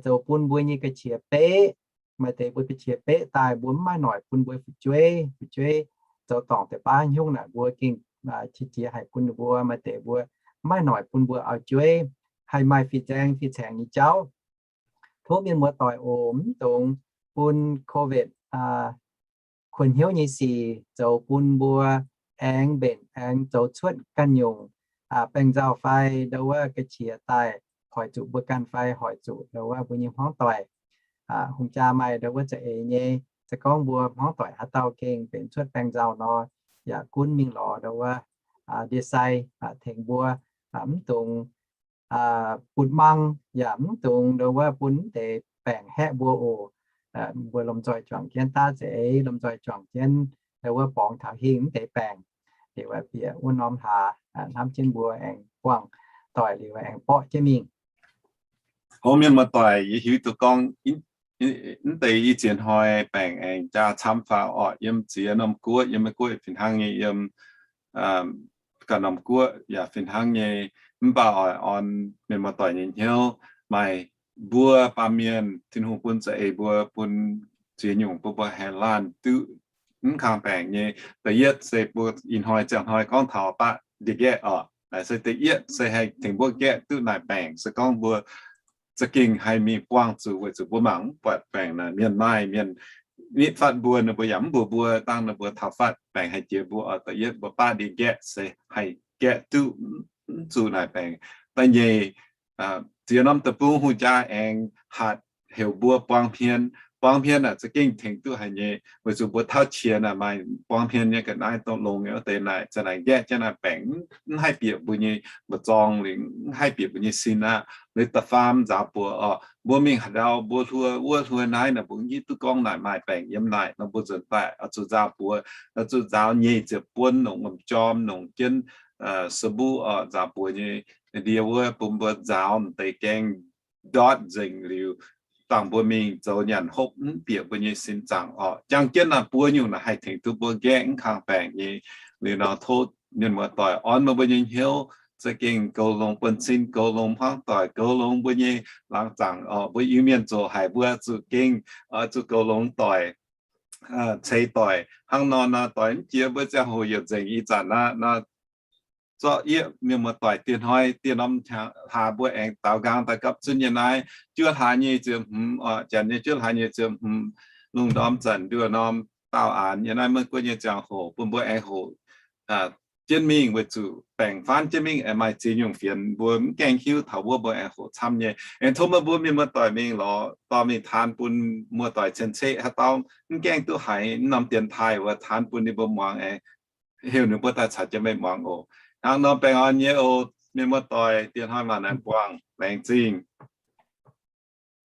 zoux bun mbuo nyei ga'qiex beqv. Maaih deix mbuo ga'qiex beqv daaih mbuo mv maaih noic bun mbuo fu'jueiv. Fu'jueiv zoux dorngc deix baav hnyungv naaic mbuo gengh qiex jiez haic bun ninh mbuo. Maaih deix mbuo mv maaih noic bun mbuo auv-jueiv, haih maaih fih nzaeng fih caengx nyei jauv. Tov mienh muoz-doic oc, mv dungx bun COVID kuonx hnyouv nyei sic zoux bun mbuo aengx mbenc aengx zoux cuotv ganh nyungc baengc nzauh fai ndau wuov ga'qiex daaih hoic zuqc mbuo ganh fai hoic zuqc ndau wuov mbuo nyei hmuangv doic. Hungh jaa maaih ndau wuov za'eix nyei, se gorngv mbuo hmuangv doic haaix dauh gengh benx cuotv baengc nzauh nor, yaac gunv mingh lorz ndau wuov ndie-sai tengx mbuo, mv dungx butv-mang, yaac mv dungx ndau wuov bun mv deix baengc haeqv mbuo oc. Mbuo lomh nzoih juangc jienv daav za'eix, lomh nzoih juangc jienv ndau wuov borngz taux hingh mv deix baengc. Liuz bieqc wuov norm hlaax hnamv jienv mbuo aengx buangh doic liuz aengx borqv jienv mingh. Hov mienh muoz-doic, yie hiuv duqv gorngv mv deix i ziex hnoi baengc aengx jaa camv faaux orqc, yiem ziex norm guoqv, yiem Meiv Guoqv fih hnangv nyei, yiem ganh norm guoqv yaac fih hnangv nyei. Mv baac oix orn mienh muoz-doic nyei hnyouv, maaih mbuo baamh mienh Tin-Hungh bun za'eix mbuo, bun ziex nyungc bun mbuo haih laanh duqv mv kang baengc nyei. Da'yietv se mbuo ih hnoi ziangh hnoi gorngv taux baqv ndie-nqaeqv orqc. Naaic se da'yietv se haih tengx mbuo nqaeqv duqv naaic baengc. Se gorngv mbuo za'gengh haih mingh buangh zuqc weic zuqc mbuo mangc mv buatc baengc naaic, mienh maaih mienh nitv fatv mbuo, ninh mbuo yaac mv mbuox mbuo, dangh ninh mbuo taux fatv baengc haih jiex mbuo oc. Da'yietv mbuo baqv ndie-nqaeqv se haih nqaeqv duqv mv zuqc naaic baengc. Da'nyeic, ziex norm deic-bung hungh jaa aengx hatc heuc mbuo buang hmien. Buang hmien naaic za'gengh tengx duqv haic nyei, weic zuqc mbuo tauv qiex naaic maaih buang hmien nyei ga'naaiv dongh longx nyei wuov deix naaic, za'naaic nqaeqv jienv naaic baengc mv haih bieqc mbuo nyei mba'zorng, mv haih bieqc mbuo nyei sin aqv. Liuz da'faam nzaaux buoz orqc, mbuo mingh haaix ndau mbuo hluo wuov hluo naaiv naaic, mbuo mv hiuv duqv gorngv naaic maaih baengc yiem naaic nor, mbuo nzuonx daaih oix zuqc nzaaux buoz, oix zuqc nzaaux nyei ziepc buonv nongc wuom-jorm, nongc jienv sabuv orqc, nzaaux buoz nyei ndie wuov bun mbuo nzaaux m'deix gaeng ndortv nzengc liuz, dangh mbuo mingh zoux nyanc hopv mv bieqc mbuo nyei sin zaangc orqc. Jangx jienv naaic buo nyungc naaic haih tengx duqv mbuo nqaeqv mv kang baengc nyei. Liuz nor tov mienh muoz-doic orn meih mbuo nyei hnyouv za'gengh goux longx buonv-sin, goux longx hmuangv doic, goux longx mbuo nyei laangz zaangc orqc. Mbuo Iu-Mienh zoqc haic, mbuo zuqc gengh, zuqc goux longx doic, ceix doic. Hnangv nor nor doix mv jiex mbuo ziangh hoc yietc nzengc ih zanc aqv nor, zorqv yie mienh muoz-doic dieh hnoi dieh norm hlaax mbuo aengx daaux nqaang daaih gapv zunv nyei naaiv, juov hlaax nyei ziepc hmz orqc, janx nyei juov hlaax nyei ziepc hmz, lungh ndorm zanc nduoh norm daauh aanx nyei naaiv Meiv Guoqv nyei ziangh hoc bun mbuo aengx hoqc jienv mingh weic zuqc baengc faanv jienv mingh aengx maaih ziex nyungc fienx mbuo mv gaengh hiuv taux wuov mbuo aengx hoqc camv nyei. Aengx tov meih mbuo mienh muoz-doic mingh lorz dorh mingh taan bun muoz-doic cien-ceqv haaix dauh mv gaengh duqv haiz mv norm dienx taaih wuov, taan bun ninh mbuo muangx aengx heuc ninh mbuo daaih caux jienv meih muangx oc. Hnangv nor baengh orn nyei oc mienh muoz-doic, dieh hnoi mangc naaiv buangh laengz zingh.